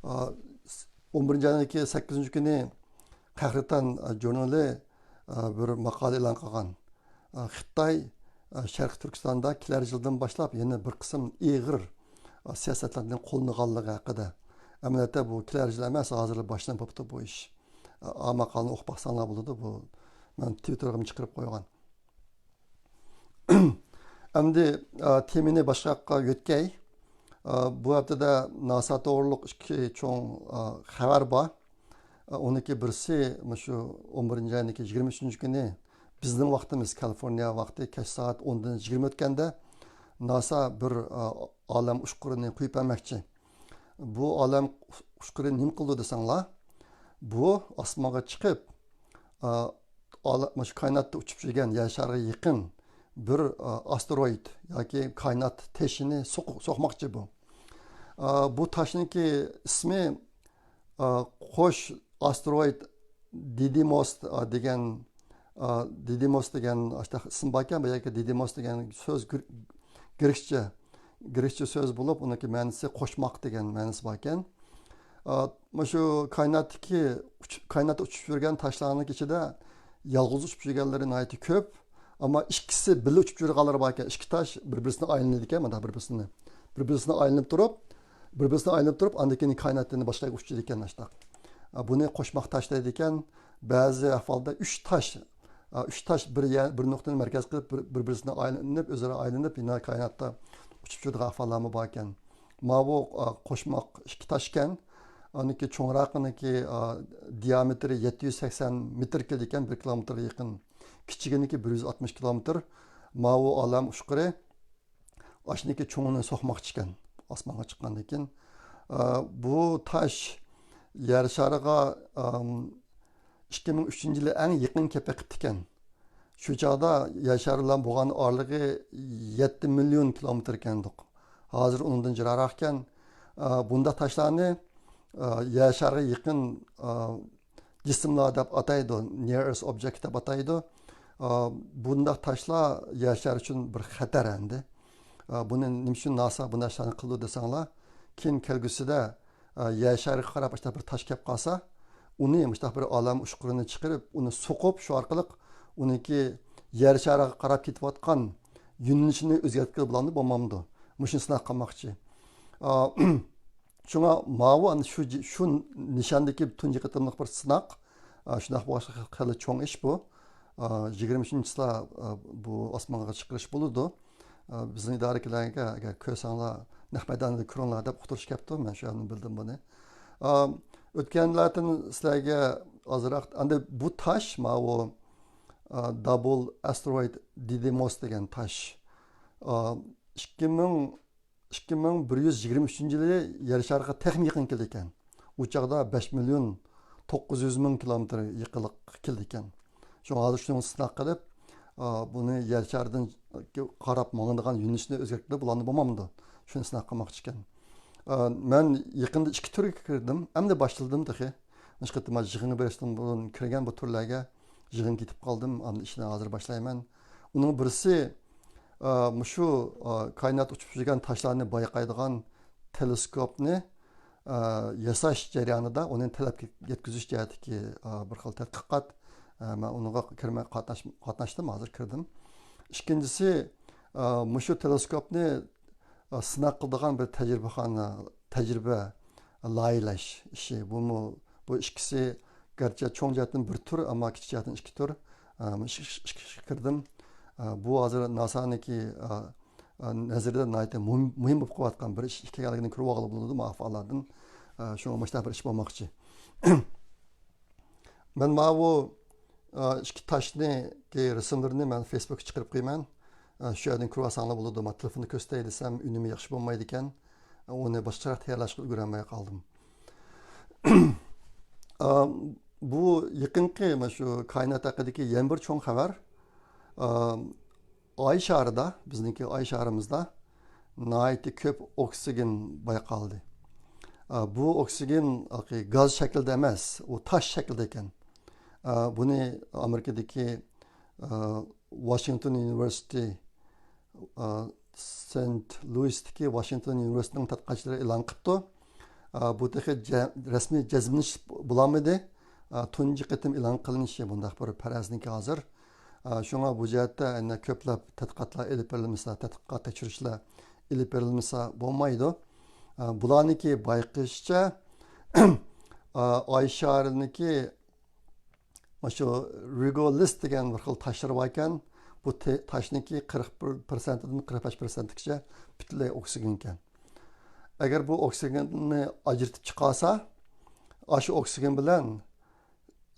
ئا، ئون بىرىنچى ئاينىڭكى سەككىزىنچى كۈنى قەھرىتان، ئا، ژۇرنىلى، ئا، بىر ماقالە ئېلان قىلغان. ئا، خىتاي، ئا، شەرقىي تۈركىستاندا كېلەر يىلدىن باشلاپ يەنە بىر قىسىم ئېغىر، ئا، سىياسەتلەرنى قوللىنىدىغانلىقى ھەققىدە. ئەمەلىيەتتە بۇ كېلەر يىل ئەمەس، ھازىرلا باشلىنىپ بوپتۇ بۇ ئىش. ئا، ماقالىنى ئوقۇپ باقساڭلار بولىدۇ، بۇ مەن تىۋىتتېرغىمۇ چىقىرىپ قويغان. ئەمدى، ئا، تېمىنى باشقا ياققا يۆتكەي. ئا، بۇ ھەپتىدە ناسا توغرۇلۇق ئىككى چوڭ، ئا، خەۋەر بار. ئا، ئۇنىڭكى بىرسى مۇشۇ ئون بىرىنچى ئاينىڭكى يىگىرمە ئۈچىنچى كۈنى بىزنىڭ ۋاقتىمىز، كالىفورنىيە ۋاقتى كەچ سائەت ئوندىن يىگىرمە ئۆتكەندە ناسا بىر، ئا، ئالەم ئۇچقۇرىنى قويۇپ بەرمەكچى. بۇ ئالەم ئۇچقۇرى نېمە قىلىدۇ دېسەڭلار، بۇ ئاسمانغا چىقىپ، ئا، ئالا-، مۇشۇ كائىناتتا ئۇچۇپ يۈرگەن يەر شارىغا يېقىن بىر، ئا، ئاستېروئىد ياكى كائىنات تېشىنى سوق-، سوقماقچى بۇ. ئا، بۇ تاشنىڭكى ئىسمى، ئا، قوش ئاستېروئىد دىدىموس، ئا، دېگەن، ئا، دىدىموس دېگەن ئاشۇنداق ئىسىم باركەن، بۇ يەردىكى دىدىموس دېگەن سۆز گىر-، گرېكچە، گرېكچە سۆز بولۇپ، ئۇنىڭكى مەنىسى قوشماق دېگەن مەنىسى باركەن. ئا، مۇشۇ كائىناتتىكى ئۇچ-، كائىناتتا ئۇچۇپ يۈرگەن تاشلارنىڭ ئىچىدە يالغۇز ئۇچۇپ يۈرگەنلىرى ناھايىتى كۆپ. ئەمما ئىككىسى بىللە ئۇچۇپ يۈرگەنلىرى باركەن. ئىككى تاش بىر-بىرسىنى ئايلىنىدىكەن، مۇنداق بىر-بىرسىنى. بىر-بىرسىنى ئايلىنىپ تۇرۇپ، بىر-بىرسىنى ئايلىنىپ تۇرۇپ، ئاندىن كېيىن كائىناتتىن باشقا يەرگە ئۇچىدىكەن، ئاشۇنداق. ئا، بۇنى قوشماق تاش دەيدىكەن. بەزى ئەھۋالدا ئۈچ تاش، ئا، ئۈچ تاش بىر يەر، بىر نۇقتىنى مەركەز قىلىپ، بىر-، بىر-، بىرسىنى ئايلىنىپ، ئۆزئارا ئايلىنىپ، يەنە كائىناتتا ئۇچۇپ يۈرىدىغان ئەھۋاللارمۇ باركەن. ماۋۇ، ئا، قوشماق ئىككى تاشكەن. ئانىڭكى چوڭراقىنىڭكى، ئا، دىيامېتىرى يەتتە يۈز سەكسەن مېتىر كېلىدىكەن، بىر كىلومېتىرغا يېقىن. كىچىكىنىڭكى بىر يۈز ئاتمىش كىلومېتىر. ماۋۇ ئالەم ئۇچقۇرى ئاشۇنىڭكى چوڭىنى سوقماقچىكەن، ئاسمانغا چىققاندىن كېيىن. ئا، بۇ تاش يەر شارىغا، ئام، ئىككى مىڭ ئۈچىنچى يىلى ئەڭ يېقىن كەپ بېقىپتىكەن. شۇ چاغدا يەر شارى بىلەن بولغان ئارىلىقى يەتتە مىليون كىلومېتىر ئىكەندۇق. ھازىر ئۇنىڭدىن جىراراقكەن. ئا، بۇنداق تاشلارنى، ئا، يەر شارىغا يېقىن، ئا، جىسىملار دەپ ئاتايدۇ، near Earth object دەپ ئاتايدۇ. ئا، بۇنداق تاشلار يەر شارى ئۈچۈن بىر خەتەر ئەمدى. ئا، بۇنى نېمە ئۈچۈن ناسا بۇنداق ئىشلارنى قىلىدۇ دېسەڭلار، كېيىن كەلگۈسىدە، ئا، يەر شارىغا قاراپ مۇشۇنداق بىر تاش كەپ قالسا، ئۇنى مۇشۇنداق بىر ئالەم ئۇچقۇرىنى چىقىرىپ، ئۇنى سوقۇپ، شۇ ئارقىلىق ئۇنىڭكى يەر شارىغا قاراپ كېتىۋاتقان يۆنىلىشىنى ئۆزگەرتكىلى بولامدۇ، بولمامدۇ؟ مۇشۇنى سىناق قىلماقچى. ئا، شۇڭا ماۋۇ ئەنە شۇ، شۇ نىشاندىكى تۇنجى قېتىملىق بىر سىناق. ئا، شۇنداق بولغاچقا خېلى چوڭ ئىش بۇ. ئا، يىگىرمە ئۈچىنچى چىسلا، ئا، بۇ ئاسمانغا چىقىرىش بولىدۇ. ئا، بىزنىڭ ئىدارىدىكىلەرگە ئەگەر كۆرسەڭلار، نەق مەيداندا كۆرۈڭلار دەپ ئۇقتۇرۇش كەپتۇ. مەن شۇ يەردىن بىلدىم بۇنى. ئا، ئۆتكەنلەردىن سىلەرگە ئازراق، ئەندى بۇ تاش، ماۋۇ، ئا، دابل ئاستېروئىد دىدىموس دېگەن تاش. ئا، ئىككى مىڭ ئىككى مىڭ بىر يۈز يىگىرمە ئۈچىنچى يىلى يەر شارىغا تېخىمۇ يېقىن كېلىدىكەن. ئۇ چاغدا بەش مىليون توققۇز يۈز مىڭ كىلومېتىر يېقىنلىققا كېلىدىكەن. شۇڭا ھازىر شۇنى سىناق قىلىپ، ئا، بۇنى يەر شارىدىن قاراپ ماڭىدىغان يۆنىلىشنى ئۆزگەرتكىلى بولامدۇ، بولمامدۇ؟ شۇنى سىناق قىلماقچى ئىكەن. ئا، مەن يېقىندا ئىككى تۈرگە كىردىم. ئەمدى باشلىدىم تېخى. مۇشۇ قېتىم يىغىنغا بېرىشتىن بۇرۇن كىرگەن بۇ تۈرلەرگە يىغىنغا كېتىپ قالدىم. ئاندىن ئىشنى ھازىر باشلايمەن. ئۇنىڭ بىرسى، ئا، مۇشۇ، ئا، كائىنات ئۇچۇپ يۈرگەن تاشلارنى بايقايدىغان تېلېسكوپنى، ئا، ياساش جەريانىدا ئۇنى تەلەپكە يەتكۈزۈش جەھەتتىكى، ئا، بىر خىل تەتقىقات. ئا، مەن ئۇنىڭغا كىرمەي قاتناش-، قاتناشتىم، ھازىر كىردىم. ئىككىنچىسى، ئا، مۇشۇ تېلېسكوپنى، ئا، سىناق قىلىدىغان بىر تەجرىبىخانا، تەجرىبە لايىھەلەش ئىشى. بۇمۇ، بۇ ئىككىسى گەرچە چوڭ جەھەتتىن بىر تۈر، ئەمما كىچىك جەھەتتىن ئىككى تۈر. ئا، مۇشۇ ئىككى، ئىككى، ئىككى كىردىم. ئا، بۇ ھازىر ناسانىڭكى، ئا، ئا، نەزىرىدە ناھايىتى مۇھىم، مۇھىم بولۇپ قېلىۋاتقان بىر ئىش ئىكەنلىكىنى كۆرۈۋالغىلى بولىدۇ مۇئەللىپلاردىن. ئا، شۇڭا مۇشۇنداق بىر ئىش بولماقچى. مەن ماۋۇ، ئا، ئىككى تاشنىڭكى رەسىملىرىنى مەن فېيسبۇكقا چىقىرىپ قويىمەن. ئا، شۇ يەردىن كۆرۈۋالساڭلار بولىدۇ. مانا تېلېفوندا كۆرسىتەي دېسەم، ئۈنۈمى ياخشى بولمايدىكەن. ئۇنى باشقىچىراق تەييارلاشقا ئۈلگۈرەلمەي قالدىم. ئا، بۇ يېقىنقى مانا شۇ كائىنات ھەققىدىكى يەنە بىر چوڭ خەۋەر. ئا، ئاي شارىدا، بىزنىڭكى ئاي شارىمىزدا ناھايىتى كۆپ ئوكسىگېن بايقالدى. ئا، بۇ ئوكسىگېن ھېلىقى گاز شەكلىدە ئەمەس، ئۇ تاش شەكلىدە ئىكەن. ئا، بۇنى ئامېرىكىدىكى، ئا، ۋاشىنگتون يۇنىۋېرسىتېتى، ئا، سېنت لۇئىستىكى ۋاشىنگتون يۇنىۋېرسىتېتىنىڭ تەتقىقاتچىلىرى ئېلان قىپتۇ. ئا، بۇ تېخى جە-، رەسمىي جەزملىنىش بولالمىدى. ئا، تۇنجى قېتىم ئېلان قىلىنىشى بۇنداق بىر پەرەزنىڭكى ھازىر. ئا، شۇڭا بۇ جەھەتتە يەنە كۆپلەپ تەتقىقاتلار ئېلىپ بېرىلمىسا، تەتقىقات تەكشۈرۈشلەر ئېلىپ بېرىلمىسا بولمايدۇ. ئا، بۇلارنىڭكى بايقىشىچە، ئا، ئاي شارىنىڭكى مانا شۇ رىگولىس دېگەن بىر خىل تاشلار بار ئىكەن. بۇ تاشنىڭكى قىرىق بىر پىرسەنتىدىن قىرىق بەش پىرسەنتكىچە پۈتۈنلەي ئوكسىگېن ئىكەن. ئەگەر بۇ ئوكسىگېننى ئاجرىتىپ چىقارسا، ئاشۇ ئوكسىگېن بىلەن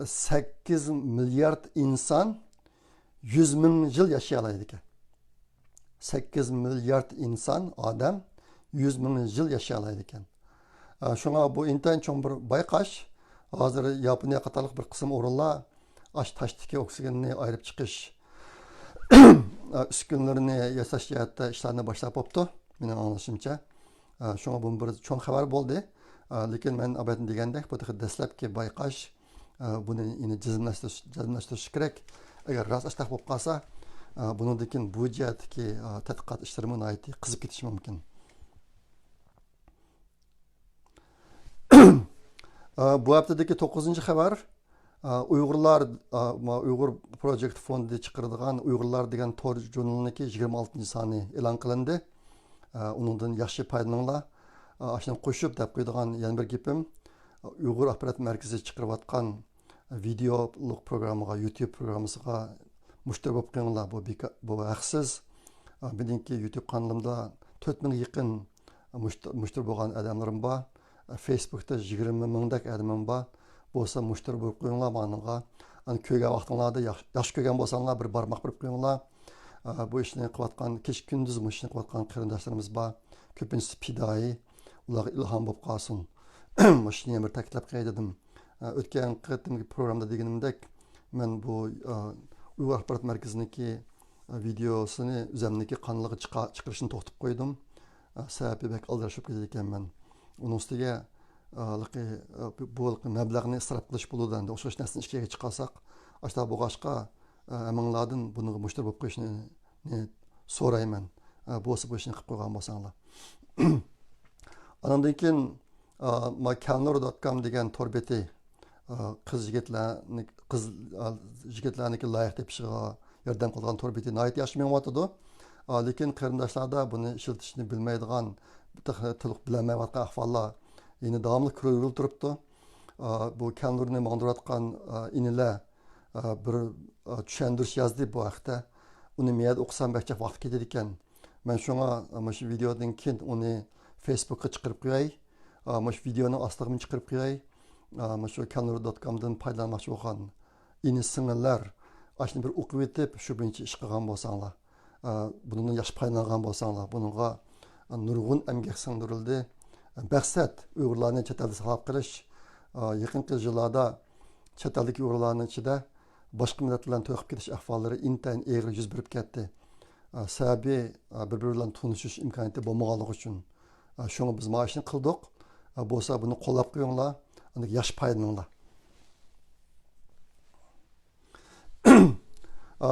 سەككىز مىليارد ئىنسان يۈز مىڭ يىل ياشىيالايدىكەن. سەككىز مىليارد ئىنسان، ئادەم يۈز مىڭ يىل ياشىيالايدىكەن. ئا، شۇڭا بۇ ئىنتايىن چوڭ بىر بايقاش. ھازىر ياپونىيە قاتارلىق بىر قىسىم ئورۇنلار ئاشۇ تاشتىكى ئوكسىگېننى ئايرىپ چىقىش، ئا، ئۈسكۈنىلىرىنى ياساش جەھەتتە ئىشلارنى باشلاپ بوپتۇ، مېنىڭ ئاڭلىشىمچە. ئا، شۇڭا بۇ بىر چوڭ خەۋەر بولدى. ئا، لېكىن مەن ئابايتىن دېگەندەك، بۇ تېخى دەسلەپكى بايقاش. ئا، بۇنى يەنە جەزملەشتۈرۈش، جەزملەشتۈرۈش كېرەك. ئەگەر راست ئاشتاق بولۇپ قالسا، ئا، بۇنىڭدىن كېيىن بۇ جەھەتتىكى، ئا، تەتقىقات ئىشلىرىمۇ ناھايىتى قىزىپ كېتىشى مۇمكىن. ئا، بۇ ھەپتىدىكى توققۇزىنچى خەۋەر، ئا، ئۇيغۇرلار، ئا، ما-، ئۇيغۇر پروجېكت فوندى چىقىرىدىغان ئۇيغۇرلار دېگەن تور ژۇرنىلىنىڭكى يىگىرمە ئالتىنچى سانى ئېلان قىلىندى. ئا، ئۇنىڭدىن ياخشى پايدىلىنىڭلار. ئا، ئاشۇنى قوشۇپ دەپ قويىدىغان يەنە بىر گېپىم، ئۇيغۇر ئاخبارات مەركىزى چىقىرىۋاتقان ۋىدېئولۇق پروگراممىغا، يۇتيۇب پروگراممىسىغا مۇشتەرى بولۇپ قېلىڭلار. بۇ بىكا-، بۇ ھەقسىز. ئا، مېنىڭكى يۇتيۇب قانىلىمدا تۆت مىڭ يېقىن مۇشت-، مۇشتەرى بولغان ئادەملىرىم بار. فېيسبۇكتا يىگىرمە مىڭدەك ئادىمىم بار. بولسا مۇشتەرى بولۇپ قويۇڭلار ماڭىڭغا. ئانا كۆرگەن ۋاقتىڭلاردا ياخ-، ياخشى كۆرگەن بولساڭلار بىر بارماق بېرىپ قويۇڭلار. ئا، بۇ ئىشنى قىلىۋاتقان، كېچە كۈندۈز مۇشۇ ئىشنى قىلىۋاتقان قېرىنداشلىرىمىز بار. كۆپىنچىسى پىدائىي. ئۇلارغا ئىلھام بولۇپ قالسۇن. مۇشۇنى يەنە بىر تەكىتلەپ قوياي دېدىم. ئا، ئۆتكەن قېتىمقى پروگراممىدا دېگىنىمدەك، مەن بۇ، ئا، ئۇيغۇر ئاخبارات مەركىزىنىڭكى، ئا، ۋىدېئوسىنى ئۆزەمنىڭكى قانىلىغا چىقا-، چىقىرىشنى توختىتىپ قويدۇم. ئا، سەۋەبى بەك ئالدىراش بولۇپ كېتىدىكەنمەن. ئۇنىڭ ئۈستىگە، ئا، ھېلىقى، ئا، بۇ، بۇ ھېلىقى مەبلەغنى ئىسراپ قىلىش بولىدۇ ئەمدى. ئوخشاش نەرسىنى ئىككىگە چىقارساق، ئاشۇنداق بولغاچقا، ئا، ھەممىڭلاردىن بۇنىڭغا مۇشتەرى بولۇپ قېلىشنى، نى سورايمەن. ئا، بولسا بۇ ئىشنى قىلىپ قويغان بولساڭلار. ئانىڭدىن كېيىن، ئا، ما كەلنۇر دوت كوم دېگەن تور بېتى، ئا، قىز يىگىتلەرنى، قىز، ئا، يىگىتلەرنىڭكى لايىق تېپىشىغا ياردەم قىلىدىغان تور بېتى ناھايىتى ياخشى مېڭىۋاتىدۇ. ئا، لېكىن قېرىنداشلاردا بۇنى ئىشلىتىشنى بىلمەيدىغان، تېخى تولۇق بىلەلمەيۋاتقان ئەھۋاللار يەنە داۋاملىق كۆرۈلۈپ تۇرۇپتۇ. ئا، بۇ كەلنۇرنى ماڭدۇرۇۋاتقان، ئا، ئىنىلەر، ئا، بىر، ئا، چۈشەندۈرۈش يازدى بۇ ھەقتە. ئۇنى مەيەردە ئوقۇسام بەك جىق ۋاقىت كېتىدىكەن. مەن شۇڭا مۇشۇ ۋىدېودىن كېيىن ئۇنى فېيسبۇكقا چىقىرىپ قوياي. ئا، مۇشۇ ۋىدېونىڭ ئاستىغىمۇ چىقىرىپ قوياي. ئا، مۇشۇ كەلنۇر دوت كومدىن پايدىلانماقچى بولغان ئىنى سىڭىللەر ئاشۇنى بىر ئوقۇۋېتىپ، شۇ بويىچە ئىش قىلغان بولساڭلار، ئا، بۇنىڭدىن ياخشى پايدىلانغان بولساڭلار، بۇنىڭغا، ئا، نۇرغۇن ئەمگەك سىڭدۈرۈلدى. مەقسەت ئۇيغۇرلارنى چەت ئەلدە ساقلاپ قېلىش. ئا، يېقىنقى يىللاردا چەت ئەلدىكى ئۇيغۇرلارنىڭ ئىچىدە باشقا مىللەت بىلەن توي قىلىپ كېتىش ئەھۋاللىرى ئىنتايىن ئېغىر يۈز بېرىپ كەتتى. ئە، سەۋەبى، ئە، بىر-بىرى بىلەن تونۇشۇش ئىمكانىيىتى بولمىغانلىقى ئۈچۈن. ئە، شۇڭا بىز مانا شۇنى قىلدۇق. ئە، بولسا بۇنى قوللاپ قويۇڭلار، ئاندىن ياخشى پايدىلىنىڭلار. ئە،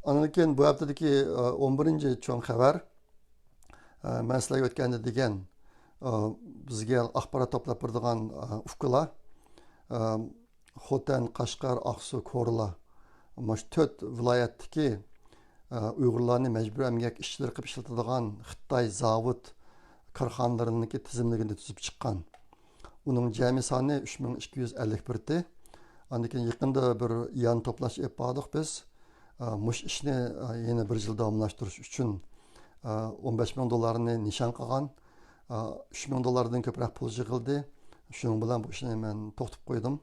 ئاندىن كېيىن بۇ ھەپتىدىكى، ئە، ئون بىرىنچى چوڭ خەۋەر. ئە، مەن سىلەرگە ئۆتكەندە دېگەن، ئە، بىزگە ئاخبارات توپلاپ بېرىدىغان، ئە، ئۇكىلار، ئە، خوتەن، قەشقەر، ئاقسۇ، كورلا، مۇشۇ تۆت ۋىلايەتتىكى، ئە، ئۇيغۇرلارنى مەجبۇرىي ئەمگەك ئىشچىلىرى قىلىپ ئىشلىتىدىغان خىتاي زاۋۇت كارخانىلىرىنىڭكى تىزىملىكىنى تۈزۈپ چىققان. ئۇنىڭ جەمئىي سانى ئۈچ مىڭ ئىككى يۈز ئەللىك بىر ئىدى. ئاندىن كېيىن يېقىندا بىر ئىئانە توپلاش ئېلىپ باردۇق بىز. ئە، مۇشۇ ئىشنى، ئە، يەنە بىر يىل داۋاملاشتۇرۇش ئۈچۈن، ئە، ئون بەش مىڭ دوللارنى نىشان قىلغان. ئە، ئۈچ مىڭ دوللاردىن كۆپرەك پۇل يىغىلدى. شۇنىڭ بىلەن بۇ ئىشنى مەن توختىتىپ قويدۇم.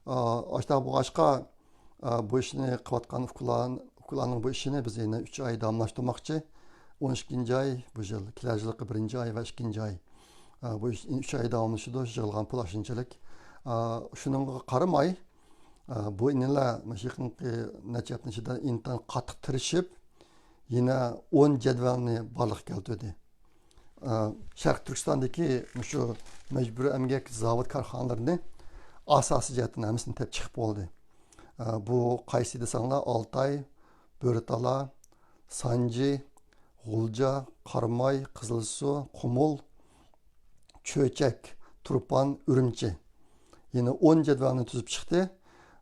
ئە، ئاشۇنداق بولغاچقا، ئە، بۇ ئىشنى قىلىۋاتقان ئۇكىلار-، ئۇكىلارنىڭ بۇ ئىشىنى بىز يەنە ئۈچ ئاي داۋاملاشتۇرماقچى. ئون ئىككىنچى ئاي، بۇ يىل، كېلەر يىلقى بىرىنچى ئاي ۋە ئىككىنچى ئاي. ئە، بۇ ئىش ئۈچ ئاي داۋاملىشىدۇ، يىغىلغان پۇل ئاشۇنچىلىك. ئە، شۇنىڭغا قارىماي، ئە، بۇ ئىنىلار مۇشۇ يېقىنقى نەچچە ھەپتىنىڭ ئىچىدە ئىنتايىن قاتتىق تىرىشىپ، يەنە ئون جەدۋەلنى بارلىققا كەلتۈردى. ئە، شەرقىي تۈركىستاندىكى مۇشۇ مەجبۇرىي ئەمگەك زاۋۇت كارخانىلىرىنى ئاساسىي جەھەتتىن ھەممىسىنى تېپىپ چىقىپ بولدى. ئە، بۇ قايسى دېسەڭلار، ئالتاي، بۆرىتالا، سانجى، غۇلجا، قاراماي، قىزىلسۇ، قۇمۇل، چۆچەك، تۇرپان، ئۈرۈمچى. يەنە ئون جەدۋەلنى تۈزۈپ چىقتى.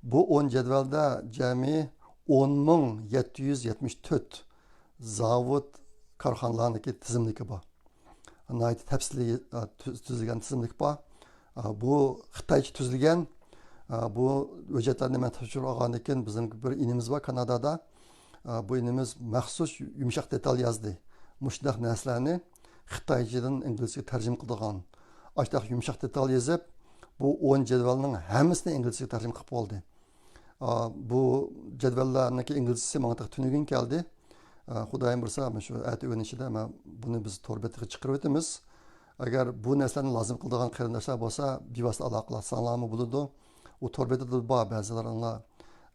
بۇ ئون جەدۋەلدە جەمئىي ئون مىڭ يەتتە يۈز يەتمىش تۆت زاۋۇت، كارخانىلارنىڭكى تىزىملىكى بار. ناھايىتى تەپسىلىي، ئە، تۈز-، تۈزۈلگەن تىزىملىك بار. ئە، بۇ خىتايچە تۈزۈلگەن. ئە، بۇ ھۆججەتلەرنى مەن تاپشۇرۇپ ئالغاندىن كېيىن، بىزنىڭ بىر ئىنىمىز بار كانادادا. ئە، بۇ ئىنىمىز مەخسۇس يۇمشاق دېتال يازدى. مۇشۇنداق نەرسىلەرنى خىتايچىدىن ئىنگلىزچىگە تەرجىمە قىلىدىغان. ئاشۇنداق يۇمشاق دېتال يېزىپ، بۇ ئون جەدۋەلنىڭ ھەممىسىنى ئىنگلىزچىگە تەرجىمە قىلىپ بولدى. ئا، بۇ جەدۋەللەرنىڭكى ئىنگلىزچىسى ماڭا تېخى تۈنۈگۈن كەلدى. ئا، خۇدايىم بۇيرۇسا، مانا شۇ ئەتە ئۆگۈن ئىچىدە مانا بۇنى بىز تور بېتىگە چىقىرىۋېتىمىز. ئەگەر بۇ نەرسىلەرنى لازىم قىلىدىغان قېرىنداشلار بولسا، بىۋاسىتە ئالاقىلاشساڭلارمۇ بولىدۇ. ئۇ تور بېتىدە بار، بەزىلىرىڭلار،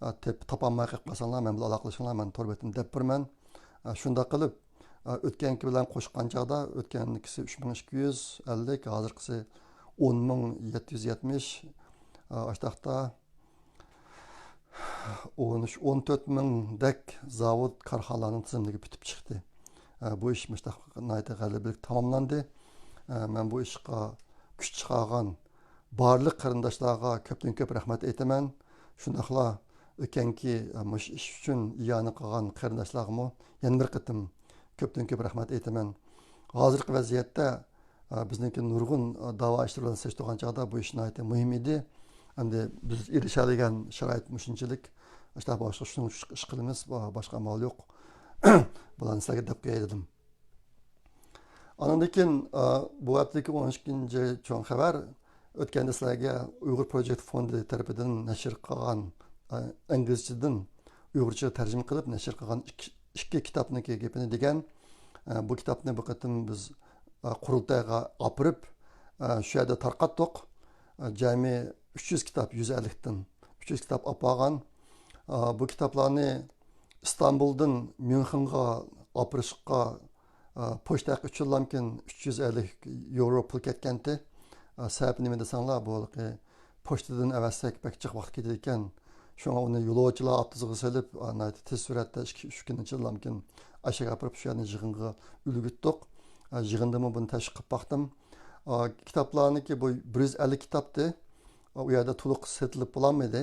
ئا، تېپ-، تاپالماي قېلىپ قالساڭلار، مەن بىلەن ئالاقىلىشىڭلار، مەن تور بېتىمنى دەپ بېرىمەن. ئا، شۇنداق قىلىپ، ئا، ئۆتكەنكى بىلەن قوشقان چاغدا، ئۆتكەنكىسى ئۈچ مىڭ ئىككى يۈز ئەللىك، ھازىرقىسى ئون مىڭ يەتتە يۈز يەتمىش، ئا، ئاشتاقتا ئون ئۈچ، ئون تۆت مىڭدەك زاۋۇت، كارخانىلارنىڭ تىزىملىكى پۈتۈپ چىقتى. ئە، بۇ ئىش مۇشۇنداق ناھايىتى غەلىبىلىك تاماملاندى. ئە، مەن بۇ ئىشقا كۈچ چىقارغان بارلىق قېرىنداشلارغا كۆپتىن كۆپ رەھمەت ئېيتىمەن. شۇنداقلا ئۆتكەنكى، ئە، مۇشۇ ئىش ئۈچۈن ئىئانە قىلغان قېرىنداشلارغىمۇ يەنە بىر قېتىم كۆپتىن كۆپ رەھمەت ئېيتىمەن. ھازىرقى ۋەزىيەتتە ئە، بىزنىڭكى نۇرغۇن، ئە، داۋا ئىشلىرى بىلەن سېلىشتۇرغان چاغدا بۇ ئىش ناھايىتى مۇھىم ئىدى. ئەمدى بىز ئېرىشەلىگەن شارائىت مۇشۇنچىلىك. ئاشۇنداق بولغاچقا شۇنىڭ ئۈچۈن ئىش قىلىمىز، با-، باشقا ئامال يوق. بۇلارنى سىلەرگە دەپ قوياي دېدىم. ئاندىن كېيىن، ئە، بۇ ھەپتىدىكى ئون ئىككىنچى چوڭ خەۋەر، ئۆتكەندە سىلەرگە ئۇيغۇر پروجېكت فوندى تەرىپىدىن نەشر قىلغان، ئە، ئىنگلىزچىدىن ئۇيغۇرچىغا تەرجىمە قىلىپ نەشر قىلغان ئىككى، ئىككى كىتابنىڭكى گېپىنى دېگەن. ئە، بۇ كىتابنى بۇ قېتىم بىز ئە، قۇرۇلتايغا ئاپىرىپ، ئە، شۇ يەردە تارقاتتۇق. ئە، جەمئىي ئۈچ يۈز كىتاب، يۈز ئەللىكتىن ئۈچ يۈز كىتاب ئاپارغان. ئە، بۇ كىتابلارنى ئىستانبۇلدىن ميۇنخېنغا ئاپىرىشقا، ئە، پوچتا ھەققى ئۈچۈنلامكىن ئۈچ يۈز ئەللىك ياۋرو پۇل كەتكەنتى. ئە، سەۋەبى نېمە دېسەڭلار، بۇ ھېلىقى پوچتىدىن ئەۋەتسەك بەك جىق ۋاقىت كېتىدىكەن. شۇڭا ئۇنى يولۇچىلار ئاپتوبۇسىغا سېلىپ، ئا، ناھايىتى تېز سۈرئەتتە ئىككى، ئۈچ كۈن ئىچىدىلامكىن ئاشىغا ئاپىرىپ، شۇ يەرنى يىغىنغا ئۈلگۈتتۇق. ئا، يىغىندىمۇ بۇنى تەشۋىق قىلىپ باقتىم. ئا، كىتابلارنىكى بۇ بىر يۈز ئەللىك كىتابتى. ئا، ئۇ يەردە تولۇق سېتىلىپ بولالمىدى.